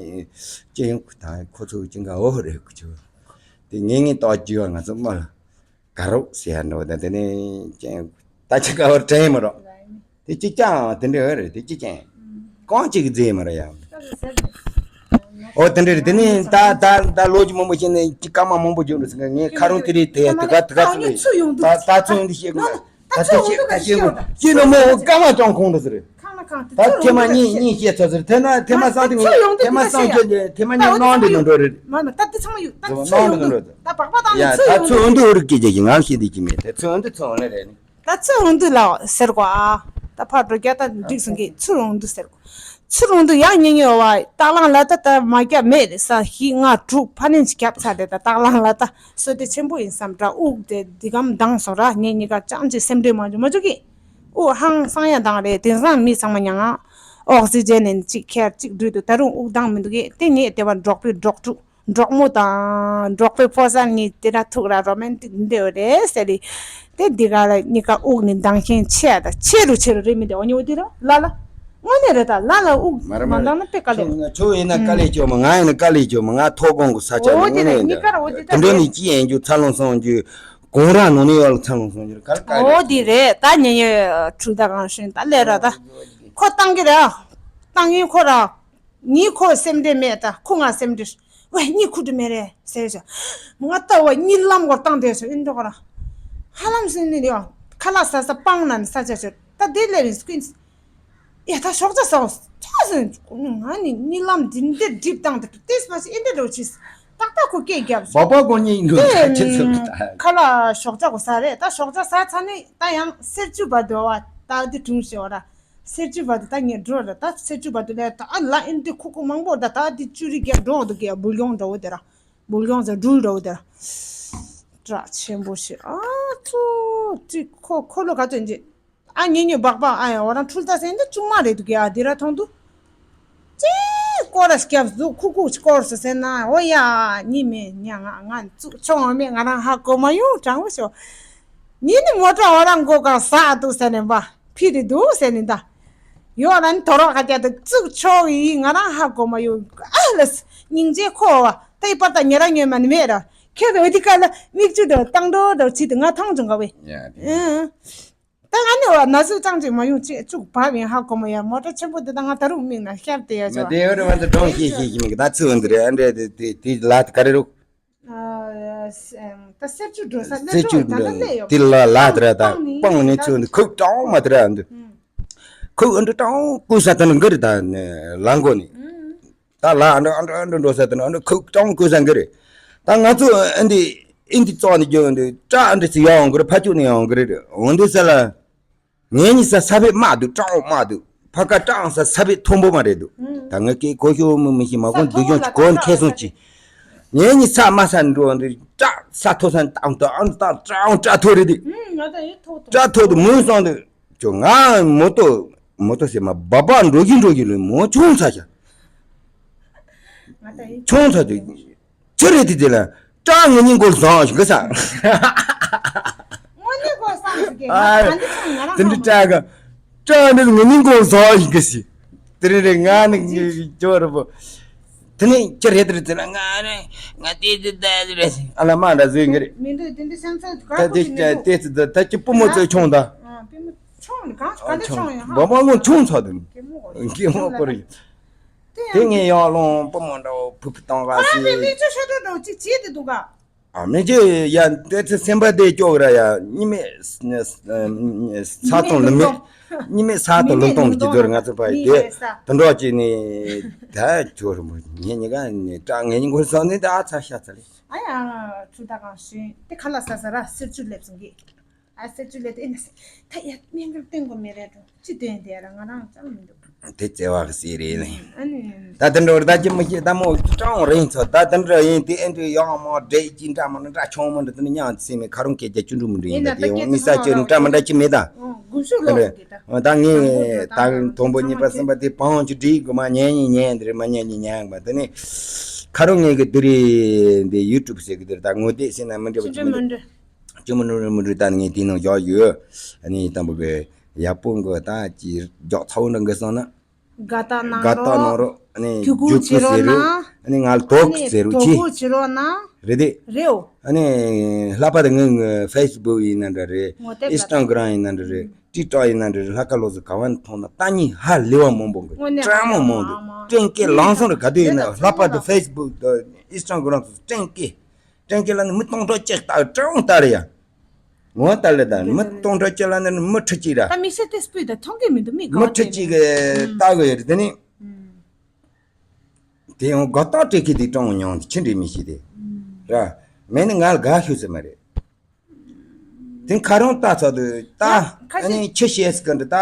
ཅི་ཡོང་ཁུ་ད་ཁོ་ཚོ་ཅིང་ག་འོ་རེད་ཁུ་ཆུ་དེ་ངན་ངན་བཏགས་རྒྱུ་བ་ང་ཚོ་མ་ལ། དགའ་རོགས་ཟེར་ཡ་འདྲ་བོ་དང་དེ་ནས་ཅན་ད་ཅི་དགའ་བར་དྲན་མ་རོགས། དེ་ཅི་ཅང་དེ་འདྲ་བ་རེད། དེ་ཅི་ཅན་གང་ཅིག་མཛེས་མ་རེད་ཡ། ཨོ་དེ་འདྲ་རེད། དེ་ནས་ད་ད་ད་ལོ་རྒྱུས་མང་པོ་བཤད་ནས་ཅི་སྐར་མ་མང་པོ་བརྗོད་འགྲོ་ཟེར་ངས་ཁ་རོང་དེ་རེད། དེ་དེ་ག་དེ་ག་ཚོད་རེད། ད་ད་ཚོད་འདི་བཤད་དགོས། ད་ཚོད་བཤད་ད་བཤད་དགོས། ཅི་ནོ་མོ་སྐར་མ་ཅང་ཁོང་འགྲོ་ཟེར། ཁང་ན་ཁང་དེ་ད་ཚུར་ཐེ་མ་ཡོང་གཉིས་གཉིས་བཤད་ཚར་ཚར། ཐེ་ན་ཐེ་མ་སང་དེ་ཐེ་མ་སང་ཁྱོད་ཐེ་མ་གཉིས་ནང་དེ་ནང་འགྲོ་རེད། མ་མ་ད་དེ་ཚང་མ་ཡོད། ད་ཚུར་ཡོང་དུས་ད་པགས་པ་བཏང་ནས་ཡ་ཚུར་ད་ཡོང་ཚུར་དུས་ཡོང་དུས་རིག་སྐྱེ་རྒྱ་གི་ང་ཤེས་དེ་ཅི་མེད། དེ་ཚུར་ཡོང་དུས་ཚུར་ཡོང་ལེ་རེད་ནི། ད་ཚུར་ཡོང་དུས་ལ་ཟེར་གོ་ཨ། ད་ཕར་འགྲོ་རྒྱ་ད་འགྲིག་སོང་གི་ཚུར་ཡོང་དུས་ཟེར་གོ། ཚུར་ཡོང་དུས་ཡང་ཉེ་ཉེ་བ་སྟག་ལང་ལ་ད་ད་མ་རྒྱབ་མེད་རེད། ས་བཞི་ལྔ་དྲུག་ཕ་ནས་རྒྱབ་ཚར་རེད། ད་སྟག་ལང་ལ་ད་བསོད་བདེ་ཆེན་པོ་ཡིན་བསམ་དྲ་དབུགས་དེ་འདི་གམ་འདང་སོང་ར། ཉེ་ཉེ་ག་ཅང་ཅི་སེམས་ཁྲལ་མ་འཇུ་མ་འཇུ་གི། དབུགས་ཧང་སང་ཡ་དང་རེད། དེང་སང་མི་ཚང་མ་མྱ་ངན་ཨོག་སི་ཇན་ནས་གཅིག་ཁྱེར་གཅིག་སྦྲུལ་དུ་ད་རུང་དབུགས་ལྡང་མི་འདུག་གས། དེ་ངས་དེ་བར་འབྲོག་པའི་འབྲོག་ཕྲུག་འབྲོག་མོ་དང་འབྲོག་པའི་ཕོ་གསར་གཉིས་དེ་འདྲ་ཐུག་ར་རོ་མན་ཏིག་འདྲ་བོ་རེད་ཟེར་ལི། དེ་འདི་ག་ལ་གཉིས་ཀ་དབུགས་ནི་ལྡང་ཤེན་ཆེ་ད་ཆེ་རུ་ཆེ་རུ་རེད་མི་འདི་འོ་ཉི་འོ་དེ་ར་ལ་ལ། དངོས་གནས་རེད། ད་ལ་ལ་དབུགས་མ་མ་རེད་མ་རེད། འདང་ན་དཔེ་དཀའ་ལས། ཁྱོད་ཁྱོད་ཡིན་ན་དཀའ་ལས་ཁྱོད་མ། ང་ཡིན་ན་དཀའ་ལས་ཁྱོད་མ། ང་ཐོག་གོང་གི་ས་ཆ་ནས། འོ་དེ་དངོས་རེད། གཉིས་ཀ་ར་འོ་དེ་ལྟ་དེ་འདྲ་རེད། ནས་ཅི་ཡིན་རྒྱུ། འཚར་ལོངས་སོང་རྒྱུ། གུང་ར་ནང་ནས་ཡོད་ལ་འཚར་ལོངས་སོང་རྒྱུ་ག་ལ་དཀའ་ལས། འོ་དེ་རེད། ད་ཉེ་ཉེ་འཁྲུག་ད་གང་ཤེས། ད་ལས་ར་ད་ཁོ་བཏང་གི་རེད། ཨ་བཏང་ཡིན་ཁོ་ར། ངའི་ཁོ་སེམས་ཁྲལ་མེད། ད་ཁོ་ང་སེམས་ཁྲལ། ཝེ་གཉིད་ཁུག་གི་མེད་རེད་ཟེར་བྱས། ང་ལྟ་བ་གཉིད་ལམ་སྐོར་བཏང་བསྡད་སོང་། ཨིན་འགྲོ་ག་ར། ཧ་ལམ་སེམས་ནི་ཡོ། ཁ་ལག་ཟ་ས་སྤང་ན་ནི་ས་ཆ་ཆོད། ད་དེ་ལས་རིང་སྐུན། ཡ་ད་ཞོགས་ཇ་ཟ་འོ། ཆ་ཟིན། ང་ནི་གཉིད་ལམ་འདི་འདྲ་སྒྲིབ་བཏང་དེ་ཏེས་མ་ཤེས་ཨེ་འདྲ་འགྲོ་ཆིས། ཏག་ཏག་ཁོ་སྐད་རྒྱབ་སོང་། བ་པ་ཀོ་གཉིད་འགྲོ་དེ་ཆེ་ཆེ་ཆེ། ཁ་ལག་ཞོགས་ཇ་གོ་ས་རེད། ད་ཞོགས་ཇ་ཟ་ཚར་ནས་ད་ཡང་གསེར་ཆུ་བར་དུ་བ་ད་འདི་དྲུང་ཞེས་བ་ར། གསེར་ཆུ་བར་དུ་ད་ངས་འགྲོ་ར། ད་གསེར་ཆུ་བར་དུ་ལས་ད་ཨ་ལ་ཨིན་འདི་ཁུག་ཁུག་མང་པོ་ད་ད་འདི་ཅུ་རི་རྒྱབ་འགྲོ་འདུག་གས། བུ་ལོང་འདྲ་བོ་དེ་ར། བུ་ལོང་ཟེར་སྦྲུལ་འདྲ་བོ་དེ་ར། སྐྲ་ཆེན་པོ་ཞིག་ཨ་ཙུ། ཙི་ཁོ་ཁོ་ལོ་ག་ཚོད་འདི། ཨ་ཉེ་ཉེ་སྦག་སྦག་ཨ་ཡ་འོ་རང་འཁྲུལ་ལྟ་ཟེར་འདི་ཅུང་མ་རེད་འདུག་གས། ཨ་འདི་ར་མཐོང་འདུག་ཅི་སྐོར་ར་སྐྱབས་འདུག་ཁུག་ཁུག་སྐོར་སོ་ཟེར་ན། འོ་ཡ་གཉིད་མེད་ཉ་ང་ང་བཙུགས་ཆོག་འོ་མེད། ང་རང་ཧ་གོ་མ་ཡོང་། དྲང་པོ་ཤོད། ཉིན་ནི་མོ་ཊ་འོ་རང་མགོ་གང་ཟག་འདུག་ཟེར་ནས་པ་ཕི་རི་འདུག་ཟེར་ནས་ད། ཡོ་རང་དོ་རོག་ཁ་རྒྱ་དུ་བཙུགས་ཆོག་ཡིན། ང་རང་ཧ་གོ་མ་ཡོང་། ཨ་ལས་སྙིང་རྗེ་ཁོ་བ་ཏེ་པར་ད་ཉེ་ར་ཉོས་མ་ནི་མེད་ར། ཁྱེད་འོ་དི་ཀ་ལ་མིག་ཆུ་དུ་བཏང་འགྲོ་འགྲོ་ཆི་དུ་ང་མཐོང་བྱུང་ག་བས། ཡ་དེ། ཨང་། ད་ང་ནི་བ་ན་ཟུག་ཅང་ཅིག་མ་ཡོང་ཅེས་བཙུགས་བབ་ཡིན། ཧ་གོ་མ་ཡ། མོ་ཊ་ཆེན་པོ་འདི་ད་ང་ད་རུང་མིག་ན་ཤར་དེ་ཡ་ཆོ། མ་དེ་ཡོད་རེད་མ་ད་གྲོང་ཁྱེར་ཤེས་ཤེས་མིག་ད་ཚུ་འདི་རེད། ཨ་འདྲེ་དེ་དེ་དེ་ལ་དེ་ག་རེ་རུ། ད་གསེར་ཆུ་འགྲོ་ས་ལ་གསེར་ཆུ་འགྲོ་ད་ལ་ལས་ཡོད། དེ་ལ་ལ་དེ་ར་ད་སྤང་ནས་ཚུ་འདི་ཁུག་གྲང་མ་དེ་ར་འདི། ཁུག་ཨ་འདྲེ་གྲང་ཀུ་ས་དེ་ནི་འགི་རེད་ད་ལ་མགོ་ནས། ད་ལ་ཨ་འདྲ་ཨ་འདྲ་ཨ་འདྲ་འགྲོ་ས་དེ་ན་ཨ་འདྲ་ཁུག་གྲང་ཀུ་ས་འགི་རེད། ད་ང་ཚོ་ཨ་འདི་ཨིན་འདི་ཙོག་ནས་རྒྱུ་འདི་སྐྲ་ཨ་འདྲ་ཚོ་ཡང་འོང་གི་རེད། ཕ་ཅུག་ནས་ཡང་འོང་གི་རེད། འོང་དུས་ས་ལ་ངེད་གཉིས་ས་ས་བེད་དམག་འདུག་གྲང་དམག་འདུག་ཕ་ཁ་གྲང་ས་ས་བེད་མཐོན་པོ་མ་རེད་འདུག་ད་ངས་སྐད་གོ་ཤོ་མི་མི་ཤེས། མ་གོ་འདུག་ཡོང་གོ་ཁེ་སོང་ཅི། ངེད་གཉིས་ས་དམའ་ས་འགྲོ་འདི་སྐྲ་ས་མཐོ་ས་བཏང་དུ་ཨ་འདི་ད་གྲང་སྐྲ་མཐོ་རེད་འདི། སྐྲ་མཐོ་དུ་མུན་སོང་འདུག་ཁྱོད་ང་མོ་ཏོ་མོ་ཏོ་ཟེར་མ་སྦག་སྦག་འགྲོ་གི་འགྲོ་གི་ལོས་མོ་ཆུང་ཚ་ཤ། ཆུང་ཚ་དེ་ཅི་རེད་དེ་དེ་ལ་སྐྲ་ངེད་གཉིས་མགོ་བཟང་ཞིག་གི་ས། དངོས་གནས་གོ་བསམ་ཟིག་གི་ང་ཨ་ག་འདི་ཚང་ང་རང་དེ་འདྲ་ཧ་སྐྲ་ག་སྐྲ་འདི་ངེད་གཉིས་མགོ་བཟང་ཞིག་གི་ཞིག་དེ་རེད་རེད། ང་ནི་ཅོ་རེད་པོ། དེ་ནས་ཅི་རེད་དེ་རེད་དེ་ལ་ང་རེད། ང་དེ་དེ་ད་དེ་རེད། ཨ་ལ་མ་འདྲ་བཟོས་གི་རེད། མི་འདུག་དེ་འདྲ་བསམ་ཚུལ་ག་ད་ཁུ་དེ་ཅི་མི་འདུག་དེ་ཅི་ད་ད་ཅི་པུ་མོ་ཚོས་ཆུང་ད། ཨ་པུ་མོ་ཆུང་གང་ག་འདྲ་ཆུང་ཡང་ཧ་བ་མ་ངོ་ཆུང་ཚ་དུ་གེ་མོ་གོ་གེ་མོ་གོ་རེད། དེ་ངས་ཡང་ལོང་པུ་མོ་འདྲ་བོ་ཕུ་ཕུ་གཏོང་ག་སི། མི་ཅི་ཤ་ཏོ་འདྲ་བོ་ཅིག་བྱེད་དེ་འདུག་ག་ཨ་མི་ཅི་ཡ་དེ་ཚེ་སེམས་པ་དེ་སྐྱོ་གི་ར་ཡ། གཉིས་མེད་ས་དང་ལུང་མེད། གཉིས་མེད་ས་དང་ལུང་སྟོང་གི་དོར་ང་ཚོ་ཕ་ཡི་དེ་དུ་འགྲོགས་ཀྱི་ནི་ད་ཁྱོད་རུ་མོ་ངས་ཉི་ག་ནི་སྐྲག་ངས་ཉིན་གུང་སོང་ནི་ད་ཨ་ཚ་ཤ་ཚ་ལེ། ཨ་ཡ་ཚུ་ད་གང་ཤེས་དེ་ཁ་ལ་ས་ས་ར་སིར་ཆུ་ལེབ་སོང་གི། ཨ་སེ་ཅུ་ལེ་དེ་ཨེ་ན་སེ་ད་ཡ་སྙན་གར་སྟོན་དགོས་མེད་རེད་འགྲོ་ཅི་སྟོན་དེ་ཡ་ར་ང་རང་ཅང་མི་འདུག་དེ་བརྩེ་བ་གི་སྲིད་རེད་ལེ། ཨ་ནི་ད་དེ་འགྲོ་ར་ད་ཅི་མི་ཤེས་ད་མོ་ཀྲང་རིང་ཚོ་ད་དེ་འདྲ་ཡིན་དེ་ཨེ་འདྲ་ཡང་མོ་འདྲེ་ཅི་འདྲ་མ་འདྲ་ཆུང་མ་འདྲ་དེ་ནི་མྱང་སེ་མེད་ཁ་རུང་སྐད་ཆ་ཅུ་འགྲུབ་མི་འགྲུབ་ཡིན་ད་དེ་ཡོང་ངི་ས་ཅི་འདྲ་མ་འདྲ་ཅི་མེད་ད། ཨོ་དགུ་ཤུགས་ལོག་གི་ད། ད་ངས་ད་དང་པོ་གཉིས་པ་གསུམ་པ་དེ་བང་ཅི་འགྲིག་གི་མ་ཉན་ཉན་ཉན་དེ་རེད་མ་ཉན་ཉན་ཉན་གི་མ་དེ་ནི་ཁ་རུང་ངས་གི་དེ་རེད་འདི་ཡུ་ཊུབ་ཟེར་གི་དེ་རེད་ད་ངོ་དེབ་ཟེར་ན་མི་འདྲ་བ་ཅི་མི་འདྲ། ཅི་མི་འགྲོ་རེད་མི་འགྲོ་ད་ངས་དེའི་ནང་བཞག་ཡོད། ཨ་ནི་དང་པོ་གི་ཡག་པོ་འགོ་ད་ཅི་རྒྱག་ཚ་བོ་འདྲ་འགི་སོང་ན། དགའ་རྟགས་གནང་དགའ་རྟགས་གནང་རོགས། རོགས་ཨ་ནི་གུས་བཀུར་རྒྱུག་བྱེད་ཀུ་རོགས་ཟེར་རོ། གནང་། ཨ་ནི་ང་ལ་དོག་ཨ་ནི་ཟེར་རོ་དོ་ཅི། གུ་བྱེད་རོགས་གནང་། རེད་དེ། རེད་འོ། ཨ་ནི་ལྷག་པར་དུ་ངའི་ངའི་ཕེ་སི་བུག་ཡིན་ན་འདྲ་རེད། ངོ་དེབ་ཨིན་སི་ཊ་གྷ་རམ་ཡིན་ན་འདྲ་རེད། ཊིག་ཊོག་ཡིན་ན་འདྲ་རེད། ལྷག་དཀར་ལོ་ཟེར་ག་བ་མཐོང་ན་ལྟ་ཉིན་ཧ་ལས་པ་མང་པོ་འགོ་དངོས་གནས་སྤྲང་མོ་ཧ་ལས་པ་མང་འདུག་མང་མང་སྤྲང་སྐད་ལང་སོང་རེད་ག་དུས་ཡིན་ན་ལྷག་པར་དུ་ཕེ་སི་བུག་དང་ཨིན་སི་ཊ་གྷ་རམ་དུ་སྤྲང་སྐད། སྤྲང་སྐད་ལ་ནི་མི་སྟོང་ཕྲག་གཅིག་ལྟ་སྤྲང་ལྟ་རེད་ཡ། ངོ་ལྟ་ལེ་ད་མི་སྟོང་ཕྲག་གཅིག་ལ་ནི་མི་ཁྲི་གཅིག་ར། ད་མི་ཤེས་ཏེ་སྤུས་ད་མཐོང་གི་མི་འདུག་མི་ག་མི་ཁྲི་གཅིག་གི་ལྟ་གི་ཡོད་རེད་དེ་ནི། དེ་ཡང་དགའ་རྟགས་སྤྲད་མཁན་དེ་སྤྲང་བོ་ཉུང་དེ་ཆི་འདྲའི་མི་ཤེས་དེ། ར། མེད་ནི་ང་ལ་དགའ་ཤོས་ཟེར་མ་རེད། དེ་ཁ་རང་ལྟ་ཚོད་དུ་ལྟ། ཡ་ཁ་ཨ་ནི་ཤས་ཆི་བཤད་ཟེར་གི་འདྲ་ལྟ།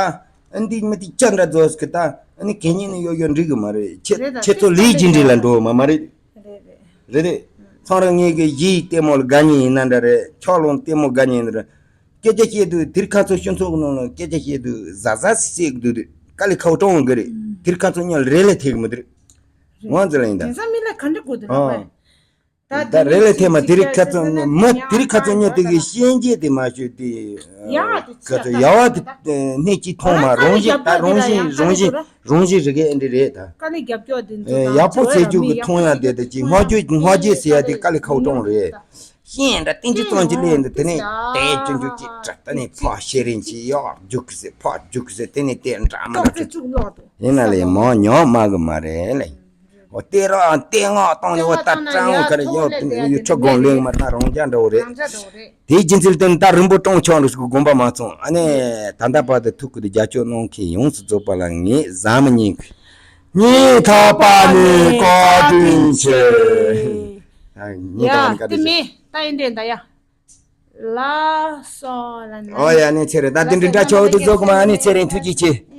ཨ་འདི་མི་དེ་ཅི་འདྲ་བཟོ་ཟེར་གི་ལྟ། ཨ་ནི་གད་སྙིགས་ནི་ཡོད་ཡོད་འགྲིག་གི་མ་རེད། ཁྱེད་རེད་ད་ཁྱེད་ཚོ་ལས་ཀྱི་འདྲི་ལ་འགྲོ་མ་མ་རེད། རེད་རེད། རེད་རེད། ཚང་ར་ངེད་ཀྱི་ཡིད་ལྟད་མོ་ལ་དགའ་ཉེ་ཡིན་ན་འདྲ་རེད། ཕྱོགས་ལོང་ལྟད་མོ་དགའ་ཉེ་ཡིན་ན་འདྲ། སྐད་ཆ་བཤད་དུས་དེར་ཁ་ཚོ་སྤྱི་ཚོགས་ནང་ལ་སྐད་ཆ་བཤད་དུས་ཟ་ཟ་བཤད་གི་འདུག་དཀའ་ལས་ཁག་པོ་སྤྲང་བོ་གི་རེད། དེར་ཁ་ཚོ་ཉལ་རེ་ལས་ཐེག་མི་འདུག་ངོ་ཙི་ལ་ཡིན་ད། དེང་སང་མི་ལ་ག་འདྲ་དགོས་འདུག་ལབ་ཨ། པས། ད་རེ་ལ་ཐེ་མ་དེ་རིགས་ཁ་ཚོན་མི་དེ་རིགས་ཁ་ཚོན་ཉོ་དེ་གི་ཤེས་རྒྱུ་དེ་མ་ཤོད་དེ། ཁ་ཚོན་ཡ་བ་དེ་སྣེ་གཅིག་མཐོང་མ་རང་བཞིན་ད་རང་བཞིན་རང་བཞིན་རང་བཞིན་རི་གས་འདི་རེད་ད། དཀའ་ལས་རྒྱབ་སྐྱོར་དེ་ཚོ་ཡག་པོ་བྱེད་རྒྱུ་གི་མཐོང་ཡ་དེ་ད་ཅིག་སྔོ་རྒྱུ་སྔོ་རྒྱུ་ཟེར་ཡ་དེ་དཀའ་ལས་ཁག་གྲོང་རེད། ཤེས་འདྲ་ཏིན་ཅི་ཙོང་ཅི་ལས་འདི་དེ་ནས་དེ་ཅུང་ཅུང་ཅིག་དྲག་དེ་ནས་ཕག་ཤེས་རིན་ཅི་ཡག་རྒྱུག་གི་ཟེར་ཕག་རྒྱུག་གི་ཟེར་དེ་ནས་དེ་འདྲ་མི་འདྲ་ཅིག་ཡིན་ན་ལས་མང་ཉོག་མ་གི་མ་རེད་ལས། འོ་དེ་རང་དེ་ངག་བཏང་ནས་འོ་ད་སྤྲང་བོ་ཁ་རེ་ཡོད་ཡོད་ཁྲོ་དགོང་ལེགས་མ་ན་རང་རྒྱ་འདྲ་བོ་རེད། དེའི་རྒྱུ་མཚན་དེ་ད་རིན་པོ་སྤྲང་ཆོག་འགྲོ་ཞིག་དགོངས་པ་མ་ཚོམས། ཨ་ནེ་ད་ལྟ་བར་དུ་ཐུགས་ཁུར་དུ་རྒྱབ་སྐྱོར་གནང་མཁན་ཡོངས་སུ་རྫོགས་པ་ལ་ངས་ཟམ་མི་ཉན་གི། སྙིང་ཐག་པ་ནས་བཀའ་དྲིན་ཆེ། ཨ་སྙིང་ཐག་པ་ནས་བཀའ་དྲིན་ཆེ། ཡ་དེ་མིན་ད་ཡིན་དེ་འདྲ་ཡ། ལ་སོ་ལ་ན། ཨོ་ཡ་ནི་ཚེ་རིང་ད་དེ་འདྲ་འདྲ་ཆོག་ཏུ་རྫོགས་གི་མ་ནི་ཚེ་རིང་ཐུགས་རྗེ་ཆེ།